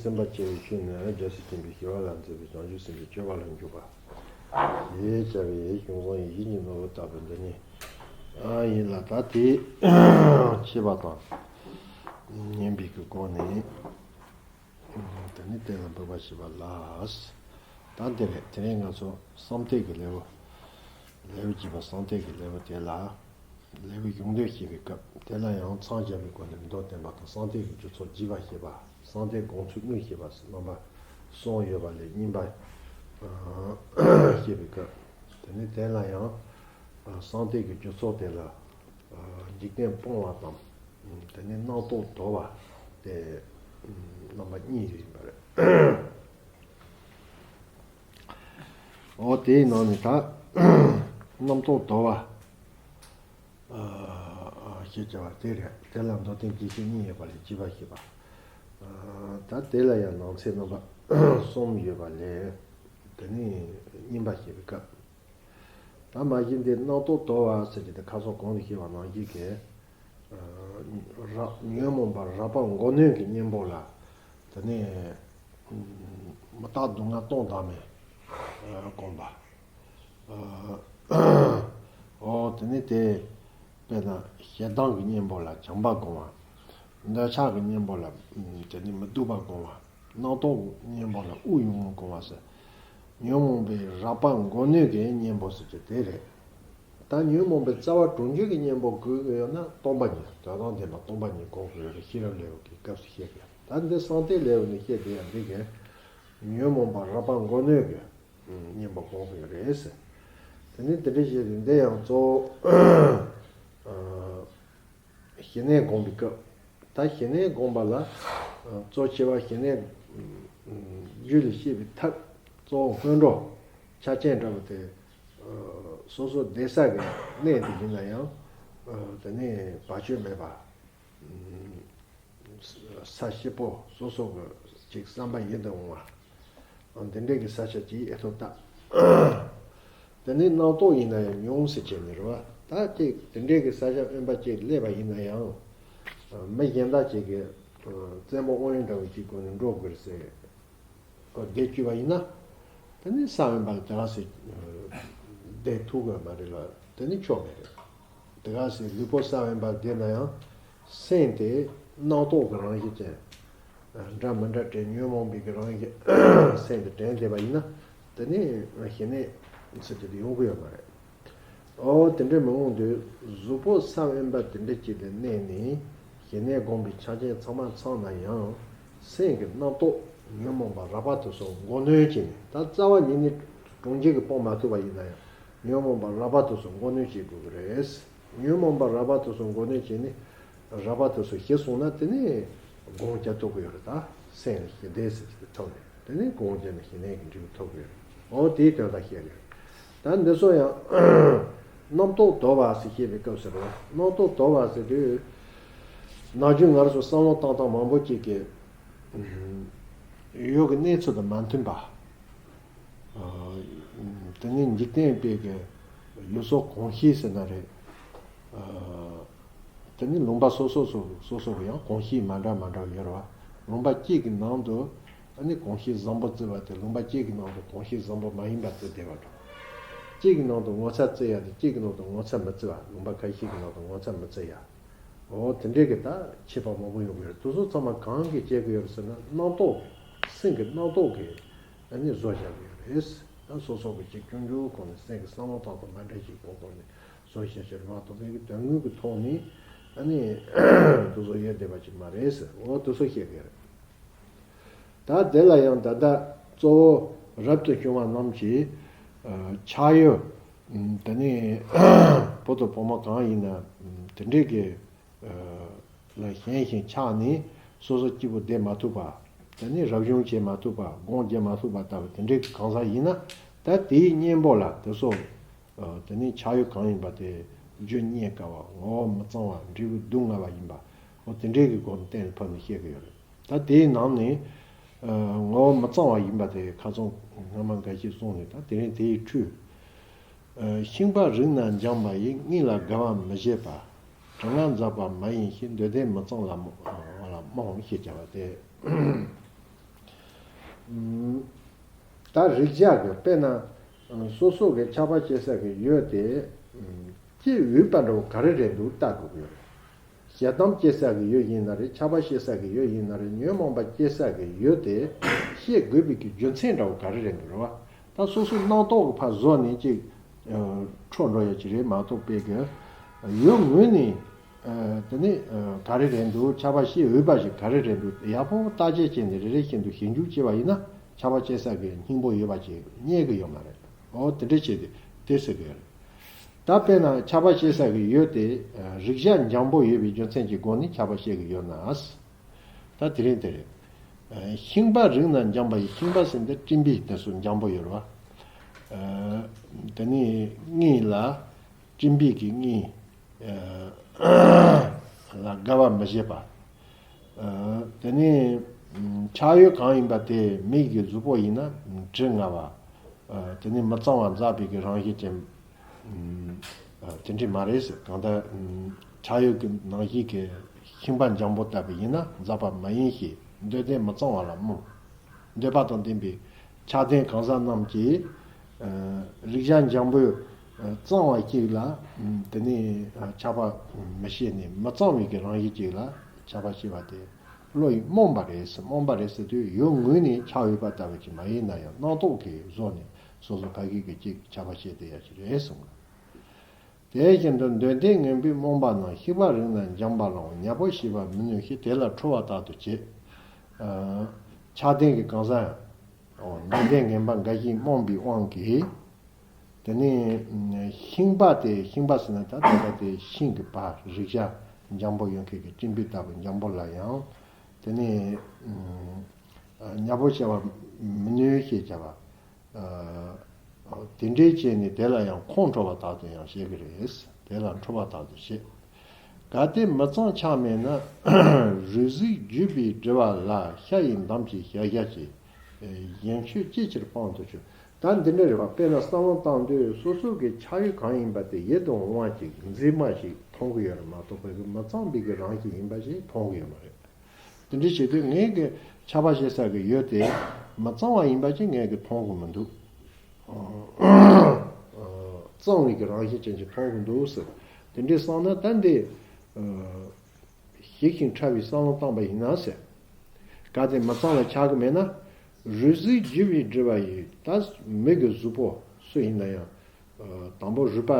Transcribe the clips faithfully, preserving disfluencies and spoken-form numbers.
སེམས་དཔའ་བྱེ་བའི་ཆོས་ནི་རྒྱལ་སྲས་བསྟན་པའི་ཞི་བ་ལྷ་མཛད་པའི་བྱང་ཆུབ་སེམས་དཔའི་སྤྱོད་པ་ལ་འཇུག་པ་ཞེས་བྱ་བའི་གཞུང་བཟང་ཡིད་བཞིན་གྱི་ནོར་བུ་ལྟ་བུ་འདི་ཉིད་ཨ་ཡིན་ལ། ད་དེ་ཤེས་པ་དང་ཉན་པའི་གི་སྒོ་ནས། དེ་ནི་གཏན་ལ་འབེབས་པ་ཞེས་པ་ལ། ད་འདི་རེད། དེ་རིང་ང་ཚོ་གསང་གཏད་ཀྱི་ལེའུ། ལེའུ་བརྒྱད་པ་གསང་གཏད་ཀྱི་ལེའུ་དེ་ལ། ལེའུའི་གཞུང་དོན་བཤད་པའི་སྐབས་དེ་ལ་ཡང་མཚམས་སྦྱར་བའི་སྒོ་ནས་མདོ་བསྟན་པ་དང་གསང་གཏད་ཀྱི་རྒྱུ་ཚོགས་རྒྱས་པ་བཤད་པ། གསང་གཏད་དགོངས་ཚུལ་དངོས་བཤད་པ་རྣམ་པ་གསུམ་ཡོད་པ་ལས་གཉིས་པ་བཤད་པའི་སྐབས། དེ་ནི་དེ་ལ་ཡང་གསང་གཏད་ཀྱི་རྒྱུ་ཚོགས་དེ་ལ། འཇིག་རྟེན་སྤོང་བ་དང་། དེ་ནས་རྣམ་རྟོག་དོར་བ་དེ་རྣམ་པ་གཉིས་ཡིན་པ་རེད། འོ་དེའི་ནང་ནས་ད་རྣམ་རྟོག་དོར་བ་ཞེས་བྱ་བ་དེ་རེད། དེ་ལ་མདོ་བསྟན་རྒྱས་བཤད་གཉིས་ཡོད་པ་ལས་རྒྱས་པ་བཤད་པ། ད་དེ་ལ་ཡང་ནང་གསེས་རྣམ་པ་གསུམ་ཡོད་པ་ལས་དེ་ནས་གཉིས་པ་བཤད་པའི་སྐབས། ད་མ་གཞི་འདི་རྣམ་རྟོག་དོར་བ་ཟེར་གྱི་དེ་ཁ་སང་གོང་དུ་བཤད་པ་ནང་བཞིན་གྱི། རབ་ཉོན་མོངས་པ་རབ་པ་མགོ་གནོན་གྱི་གཉེན་པོ་ལ། དེ་ནས་མི་རྟག་སྡུག་བསྔལ་སྟོང་བདག་མེད་བསྒོམ་པ། འོ་དེ་ནས་དེ་དཔེར་ན་ཞེ་སྡང་གི་གཉེན་པོ་ལ་བྱམས་པ་བསྒོམ་པ། འདོད་ཆགས་ཀྱི་གཉེན་པོ་ལ་དེ་ནས་མི་སྡུག་པ་བསྒོམ་པ། རྣམ་རྟོག་གི་གཉེན་པོ་ལ་དབུགས་ཡུང་ངུ་བསྒོམ་པ་ཟེར། ཉོན་མོངས་པའི་རབ་པ་མགོ་གནོན་གྱི་གཉེན་པོ་ཟེར་གྱི་དེ་རེད། ད་ཉོན་མོངས་པའི་རྩ་བ་དྲུངས་འབྱུང་གི་གཉེན་པོ་དགོས་ཀྱི་ཡོད་ན་སྟོང་པ་ཉིད། དོན་དམ་བདེན་པ་སྟོང་པ་ཉིད་སྒོམ་དགོས་རེད། ཤེས་རབ་ལེའུ་གི་སྐབས་སུ་བཤད་ཀྱི། ད་འདི་གསང་གཏད་ལེའུ་ནས་བཤད་བསྡད་ཡ་འདི་གས། ཉོན་མོངས་པ་རབ་པ་མགོ་གནོན་གྱི་གཉེན་པོ་སྒོམ་དགོས་རེད། དེ་ནས་དེ་འདྲ་བཤད་དེ་འདི་ཡང་གཙོ་བོ། ཞི་གནས་སྒོམ་པའི་སྐབས། ད་ཞི་གནས་སྒོམ་པ་ལ། གཙོ་ཆེ་བ་ཞི་གནས་རྒྱུད་ལ་སྐྱེས་པའི་ཐབས་གཙོ་བོ་སྔོན་འགྲོ་ཆ་རྐྱེན་འདྲ་བོ་དེ། སོ་སོ་བསྡད་ས་གི་གནས་དེ་ཡིན་ན་ཡང་། དེ་ནས་བར་ཆད་མེད་པ། ས་སྐྱིད་པོ་སོ་སོ་གི་ཅིག་བསམ་པ་ཡིད་དུ་འོང་བ། འདི་འདྲའི་གི་ས་ཆ་ཅིག་ཨེ་ཐོབ་ཐབས། དེ་ནས་རྣམ་རྟོག་ཡིན་ན་ཡང་ཉུང་ཟེར་བྱས་ནས་རེད་བ། ད་ཅིག་དེ་འདྲའི་གི་ས་ཆ་དབེན་པ་ཅིག་སླེབས་པ་ཡིན་ན་ཡང་། མི་གཞན་དག་ཅིག་གི་བཙན་པོ་དབང་ཡོད་འདྲ་བོ་ཅིག་སྒོ་ནས་འགྲོ་དགོས་ཟེར། བསྡད་བཅུག་པ་ཡིན་ན། དེ་ནི་ས་དབེན་པ་ལ་དེ་ག་སེ་བསྡད་ཐུབ་དགོས་མ་རེད་ལ། དེ་ནི་ཆོག་མེད་རེད། དེ་ག་སེ་ལུས་པོ་ས་དབེན་པ་བསྡད་ན་ཡང་། སེམས་དེ་རྣམ་རྟོག་གི་རང་བཞིན་ཅན། འདྲ་མི་འདྲ་དྲན། ཉོན་མོངས་པའི་གི་རང་བཞིན་སེམས་དེ་དྲན་བསྡད་པ་ཡིན་ན། དེ་ནི་ཞི་གནས་ཟེར་གྱི་དེ་ཡོང་གི་ཡོད་མ་རེད། ཨོ་དེ་འདྲ་མི་འོང་དུས་གཟུགས་པོ་ས་དབེན་པ་དེ་འདྲ་ཅིག་ལ་གནས་ནས་ཞི་གནས་སྒོམ་པའི་ཆ་རྐྱེན་ཚང་མ་ཚང་ན་ཡང་སེམས་ཀྱི་རྣམ་རྟོག་ཉོན་མོངས་པ་རགས་པ་དེ་ཚོ་མགོ་གནོན་བྱས་ནས། ད་རྩ་བ་ཉིད་ནས་གྲོང་ཁྱེར་གྱི་སྤོང་མ་ཐུབ་པ་ཡིན་ན་ཡང་ཉོན་མོངས་པ་རགས་པ་དེ་ཚོ་མགོ་གནོན་བྱེད་དགོས་ཀྱི་རེད། ཉོན་མོངས་པ་རགས་པ་དེ་ཚོ་མགོ་གནོན་བྱས་ནས། རགས་པ་དེ་ཚོ་ཞི་སོང་ན་དེ་ནས་སྒོམ་རྒྱག་ཐུབ་ཀྱི་ཡོད་རེད། ད་སེམས་ཞི་བདེ་ཟེར་གྱི་ཐོབ་ནས་དེ་ནས་སྒོམ་རྒྱག་ནས་ཞི་གནས་ཀྱི་འབྲས་བུ་ཐོབ་ཀྱི་ཡོད་རེད། འོ་དེའི་དོན་དག་བཤད་ཀྱི་ཡོད་རེད། ད་འདི་ཚོ་ཡང་རྣམ་རྟོག་དོར་བ་ཟེར་བཤད་པའི་སྐབས་སུ་རེད། རྣམ་རྟོག་དོར་བ་ཟེར་དུས་ནམ་རྒྱུན་ང་རང་ཚོ་བསམ་བློ་བཏང་སྟངས་མང་པོ་ཅིག་གིས་ཡུལ་གྱི་གནས་ཚུལ་དང་མ་མཐུན་པ། དེ་ནས་འཇིག་རྟེན་པའི་གི་ཡུལ་སོགས་གོམས་གཤིས་ཟེར་ན་རེད། དེ་ནས་ལུང་པ་སོ་སོ་སོ་སོ་སོ་གི་ཡང་གོམས་གཤིས་མ་འདྲ་མ་འདྲ་ཡོད་རེད་བ། ལུང་པ་གཅིག་གི་ནང་དུ་ཨ་ནི་གོམས་གཤིས་བཟང་པོ་བརྩི་བ་དེ་ལུང་པ་གཅིག་གི་ནང་དུ་གོམས་གཤིས་བཟང་པོ་མ་ཡིན་པ་བརྩི་བསྡད་པ་འདྲ། གཅིག་གི་ནང་དུ་ངོ་ཚ་བརྩི་ཡ་དེ་གཅིག་གི་ནང་དུ་ངོ་ཚ་མི་བརྩི་བ། ལུང་པ་ཁ་ཤས་ཀྱི་ནང་དུ་ངོ་ཚ་མི་བརྩི་ཡ། འོ་དེ་འདྲའི་གི་ད་ཁྱད་པར་མང་པོ་ཡོང་གི་ཡོད་རེད། དེ་ཚོ་ཚང་མ་གང་གིས་བྱེད་ཀྱི་ཡོད་རེད་ཟེར་ན་རྣམ་རྟོག་སེམས་ཀྱི་རྣམ་རྟོག་གིས་ཨ་ནི་བཟོ་བཞག་གི་ཡོད་རེད། ད་སོ་སོ་གི་ཅིག་ཆུང་ཆུང་གོང་ནས་སེམས་ཀྱི་བསམ་བློ་བཏང་སྟངས་མ་འདྲ་ཞིག་གོང་གོང་ནས་བཟོ་བཞག་བཞག་མ་གཏོགས་པའི་གི་དོན་དངོས་ཀྱི་ཐོག་ནས་ཨ་ནི་དེ་ཚོ་ཡོད་བསྡད་པ་ཅིག་མ་རེད་ཟེར། འོ་དེ་ཚོ་བཤད་གི་རེད། ད་དེ་ལ་ཡང་ད་ལྟ་གཙོ་བོ་རབ་ཏུ་བྱུང་བ་རྣམས་ཀྱིས་ཆགས་ཡུལ། དེ་ནས་བུ་དང་བུ་མོ་གང་ཡིན་ན་དེ་འདྲའི་གི་ལ་ཞེན་ཞིང་ཆགས་ནས་སོ་སོ་སྐྱིད་པོ་བསྡད་མ་ཐུབ་པ། དེ་ནས་རབ་བྱུང་བྱེད་མ་ཐུབ་པ། སྒོམ་རྒྱག་མ་ཐུབ་པ་ལྟ་བུ་དེ་འདྲའི་གི་གང་ཟག་ཡིན་ན། ད་དེའི་གཉེན་པོ་ལ་དེ་ཚོ་དེ་ནས་ཆགས་ཡུལ་གང་ཡིན་པ་དེ་རྒྱུ་རྙེད་དཀའ་བ། ངོ་བོ་མི་གཙང་བ། འབྲས་བུ་སྡུག་བསྔལ་བ་ཡིན་པ། འོ་དེ་འདྲའི་གི་སྒོ་ནས་གཏན་ལ་ཕབ་ནས་བཤད་གི་ཡོད་རེད། ད་དེའི་ནང་ནས་ངོ་བོ་མི་གཙང་བ་ཡིན་པ་དེ་ཁ་སང་སྔ་མ་འགའ་ཞིག་གསུངས་ནས། ད་དེ་རིང་དེའི་འཕྲོས། ཤིང་པ་རིག་ན་འཇམ་པ་ཡི། སྔོན་ལ་དགའ་བ་མི་བྱེད་པ། དྲི་ང་འཛག་པ་མ་ཡིན་ཞིང་། འདོད་ལྡན་མི་གཙང་ལ་སྨོ་ལ་སྨོ་ཞེས་བྱ་བ་སྟེ། ད་རིགས་བཞག་གི་དཔེར་ན་སོ་སོ་གི་ཆགས་པ་སྐྱེ་ས་གི་ཡུལ་དེ་སྐྱེ་འོས་པ་འདྲ་བོ་ག་རེ་རེད་འདུག་ལྟ་དགོས་ཀྱི་ཡོད་རེད། ཞེ་སྡང་སྐྱེ་ས་གི་ཡུལ་ཡིན་ན་རེད། ཆགས་པ་སྐྱེ་ས་གི་ཡུལ་ཡིན་ན་རེད། ཉོན་མོངས་པ་སྐྱེ་ས་གི་ཡུལ་དེ་ཤེས་དགོས་པའི་གི་རྒྱུ་མཚན་འདྲ་བོ་ག་རེ་རེད་འདུག་རེད་བ། ད་སོ་སོའི་རྣམ་རྟོག་གི་ཕར་བཟོ་ནས་ཅིག་འཕྲོ་འགྲོ་ཡ་ཅིག་རེད་མ་གཏོགས་པའི་གི་ཡུལ་ངོས་ནས་དེ་ནས་ག་རེ་རེད་འདུག་ཆགས་པ་སྐྱེ་འོས་པ་ཞིག་ག་རེ་རེད་འདུག་ཡག་པོ་བརྟག་དཔྱད་བྱས་ནས་རེ་རེ་བཞིན་དུ་ཞིབ་འཇུག་བྱས་པ་ཡིན་ན་ཆགས་པ་སྐྱེ་ས་གི་སྙིང་པོ་ཡོད་པ་ཅིག་རྙེད་གི་ཡོད་མ་རེད། འོ་དེ་འདྲ་བྱས་ཏེ་དེ་ཟེར་གི་ཡོད་རེད། ད་དཔེར་ན་ཆགས་པ་སྐྱེ་ས་གི་ཡུལ་དེ་རིག་བྱ་འཇམ་པོ་ཡོད་པའི་རྒྱུ་མཚན་གྱི་སྒོ་ནས་ཆགས་པ་སྐྱེ་གི་ཡོད་ན། ད་དེ་རིང་དེ་རེད། ཤིང་པ་རིགས་ན་འཇམ་པ་ཡི། ཤིང་པ་ཟེར་འདི་སྤྲིན་པའི་དེ་ཚོ་འཇམ་པོ་ཡོད་རེད་བ། དེ་ནས་དངོས་ལ་སྤྲིན་པའི་གི་དངོས་ལ་དགའ་བ་མི་བྱེད་པ། དེ་ནས་ཆགས་ཡུལ་གང་ཡིན་པ་དེ་མིག་གི་གཟུགས་པོ་ཡིན་ན་དྲི་ང་བ། དེ་ནས་མི་གཙང་བ་འཛག་པའི་གི་རང་བཞིན་ཅན། དེ་འདྲ་མ་རེད་ཟེར། གང་ལྟར་ཆགས་ཡུལ་གྱི་ནང་བཞིན་གྱི་ཤིང་པ་འཇམ་པོ་ལྟ་བུ་ཡིན་ན་འཛག་པ་མ་ཡིན་ཞེས་འདོད་ལྡན་མི་གཙང་བ་ལ་སྨོད། འདོད་པ་དང་ལྡན་པའི་ཆགས་ལྡན་གང་ཟག་རྣམས་ཀྱིས་རིག་བྱ་འཇམ་པོས་གཙང་བ་གཅིག་ལ་དེ་ནས་ཆགས་པ་མི་སྐྱེ་ནས་མི་གཙང་བའི་གི་རང་བཞིན་གཅིག་ལ་ཆགས་པ་སྐྱེ་བ་དེ་བློ་ཡིས་རྨོངས་པ་རེད་ཟེར། རྨོངས་པ་རེད་ཟེར་དུས་ཡུལ་ངོས་ནས་ཆགས་ཡོད་པ་ལྟ་བུ་ཅིག་མ་ཡིན་ན་ཡང་རྣམ་རྟོག་གིས་བཟོས་ནས་སོ་སོ་ཕ་གི་གི་གཅིག་ཆགས་པ་སྐྱེ་བསྡད་ཡ་ཅིག་རེད་གསུངས། དེ་བཞིན་དུ་འདོད་ལྡན་ངན་པས་རྨོངས་པ་རྣམས། ཤིང་པ་རིགས་ན་འཇམ་པ་ལའང་། ཉ་པོ་ཤེས་པར་མི་ནུས་ཤིང་། དེ་ལ་ཁྲོ་བ་ལྟར་དུ་བྱེད། ཆགས་ལྡན་གྱི་གང་ཟག་ཡང་འདོད་ལྡན་ངན་པ་འགའ་ཞིག་རྨོངས་པའི་དབང་གིས། དེ་ནས་ཤིང་པ་དེ། ཤིང་པ་ཟེར་ན་ད་ལྟ་དེ་ཤིང་གི་པ། རིག་བྱ་འཇམ་པོ་ཡོད་མཁན་གྱི་སྤྲིན་པའི་ལྟ་བུ་འཇམ་པོ་ལ་ཡང་། དེ་ནས་ཉ་པོ་ཤེས་པར་མི་ནུས་ཞེས་བྱ་བ། དེ་འདྲའི་བྱས་ནས་དེ་ལ་ཡང་ཁོང་ཁྲོ་བ་ལྟར་དུ་ཡང་བྱེད་ཀྱི་རེད། དེ་ལ་ཁྲོ་བ་ལྟར་དུ་བྱེད། གལ་ཏེ་མི་གཙང་ཆགས་མེད་ན། རུས་གཟུགས་བརྒྱུས་པས་བསྒྲིབས་པ་ལ། ཤ་ཡི་འདམ་གྱི་ཞལ་ཞལ་གྱིས། གཞན་ཆོས་ཅི་ཕྱིར་སྤང་དུ་གྱུར། ད་འདི་འདྲ་རེད་བ། དཔེར་ན་བསམ་བློ་བཏང་དུས་སོ་སོ་གི་ཆགས་ཡུལ་གང་ཡིན་པ་དེ་ཡིད་དུ་འོང་བ་ཅིག་མཛེས་མ་ཞིག་མཐོང་གི་ཡོད་རེད་མ་གཏོགས་པའི་མི་གཙང་བའི་གི་རང་བཞིན་ཡིན་པ་ཞིག་མཐོང་གི་ཡོད་མ་རེད། དེ་འདྲ་བྱེད་དུས་ངའི་གི་ཆགས་པ་སྐྱེ་ས་གི་ཡུལ་དེ་མི་གཙང་བ་ཡིན་པ་ཅིག་ངས་གི་མཐོང་གི་མི་འདུག་གཙང་བའི་གི་རང་བཞིན་ཅན་ཅིག་མཐོང་གི་འདུག་ཟེར། དེ་འདྲའི་བསམ་ན་ད་འདི་ཞིག་ཞིག་ཕྲ་བའི་བསམ་བློ་བཏང་པ་ཡིན་ན་ཟེར། གལ་ཏེ་མི་གཙང་ལ་ཆགས་ཀྱི་མེད་ན། རུས་གཟུགས་བརྒྱུས་པས་བསྒྲིབས་པ་ཡིས། ད་མི་གི་གཟུགས་པོ་སུ་ཡིན་ན་ཡང་། དང་པོ་རུས་པ།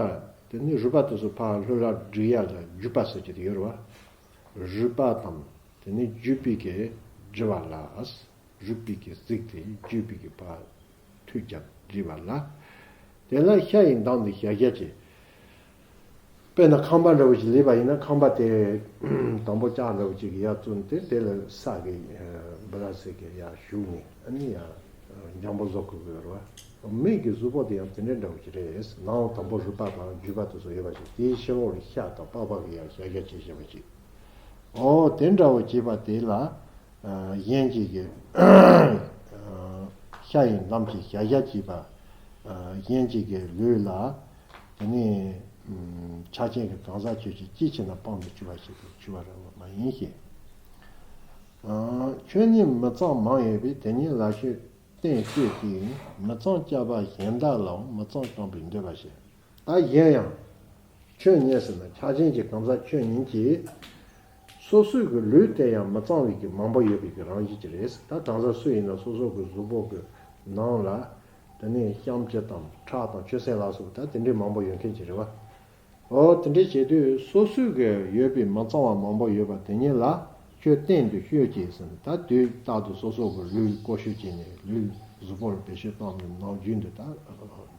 དེ་ནས་རུས་པ་དེ་ཚོ་ཕར་ལྷོད་ལ་བསྒྲིགས་ཡ་ལ་བརྒྱུས་པ་ཟེར་གྱི་དེ་ཡོད་རེད་བ། རུས་པ་དང་དེ་ནས་བརྒྱུས་པའི་གི་བསྒྲིབས་པ་ལ། རུས་པའི་གི་གཟུགས་དེ་བརྒྱུས་པའི་གི་ཕར་མཐུད་ཀྱང་བསྒྲིབས་པ་ལ། དེ་ལ་ཤ་ཡི་འདམ་དེ་ཞལ་ཞལ་གྱིས། དཔེར་ན་ཁང་པ་འདྲ་བོ་ཞིག་ལས་པ་ཡིན་ན་ཁང་པ་དེ་དང་པོ་ལྕགས་འདྲ་བོ་ཅིག་གི་ཡར་བཙུགས་ཏེ་དེ་ལ་ས་གི་སྦི་ར་ཟེར་གི་ཡར་ཞུགས་ནས་ཨ་ནི་ཡར་འཇམ་པོ་བཟོ་དགོས་ཀྱི་ཡོད་རེད་བ། མི་གི་གཟུགས་པོ་དེ་ཡང་དེ་འདྲ་འདྲ་བོ་ཞིག་རེད། ནང་དང་པོ་རུས་པ་དང་རྒྱུས་པ་དེ་ཚོ་ཡོད་པ་ཞིག་དེའི་ཕྱི་ལོགས་ལ་ཤ་དང་པགས་པ་གི་ཡར་ཞལ་ཞལ་གྱིས་བྱས་པ་ཞིག་འོ་དེ་འདྲ་བོ་བྱས་པ་དེ་ལ། གཞན་གཅིག་གིས་ཤ་ཡི་འདམ་གྱི་ཞལ་ཞལ་གྱིས་པ། གཞན་གཅིག་གི་ལུས་ལ་དེ་ནས་ཆགས་ཅན་གྱི་གང་ཟག་ཁྱོད་ཀྱིས་ཅི་བྱས་ན་སྤང་དུ་གྱུར་པ་ཞིག་ཏུ་གྱུར་པ་རང་མ་ཡིན་ཞེས། ཁྱོད་ནི་མི་གཙང་མང་ཡོད་པས། དེ་ཉིད་ལ་ཁྱོད་བསྟེན་སྤྱོད་ཅིང་། མི་གཙང་སྐྱ་པ་གཞན་དག་ལའང་། མི་གཙང་སྤངས་པས་འདོད་པ་བྱེད། ད་གཞན་ཡང་། ཁྱོད་ཉིད་ཟེར་ན་ཆགས་ཅན་གྱི་གང་ཟག་ཁྱོད་ཉིད་ཀྱིས། སོ་སོའི་གི་ལུས་དེ་ཡང་མི་གཙང་བའི་གི་མང་པོ་ཡོད་པའི་གི་རང་བཞིན་ཅིག་རེད། ད་གང་ཟག་སུ་ཡིན་ན་སོ་སོ་གི་གཟུགས་པོ་གི་ནང་ལ། དེ་ནས་གཤམ་གྱི་དང་ཁྲག་དང་ཆུ་སེར་ལ་སོགས་ད་དེ་འདྲའི་མང་པོ་ཡོད་མཁན་ཅིག་རེད་བ། འོ་དེ་འདྲའི་བྱེད་དུས་སོ་སོའི་གི་ཡོད་པའི་མི་གཙང་བ་མང་པོ་ཡོད་པ་དེ་ཉིད་ལ་ཁྱོད་བསྟེན་དུ་སྤྱོད་ཅིག་ཟེར་ན། ད་དུས་རྟག་ཏུ་སོ་སོ་གི་ལུས་བཀོལ་སྤྱོད་བྱས་ནས་ལུས་གཟུགས་པོ་ལ་བེད་སྤྱོད་བཏང་ནས་ནམ་རྒྱུན་དུ་ད་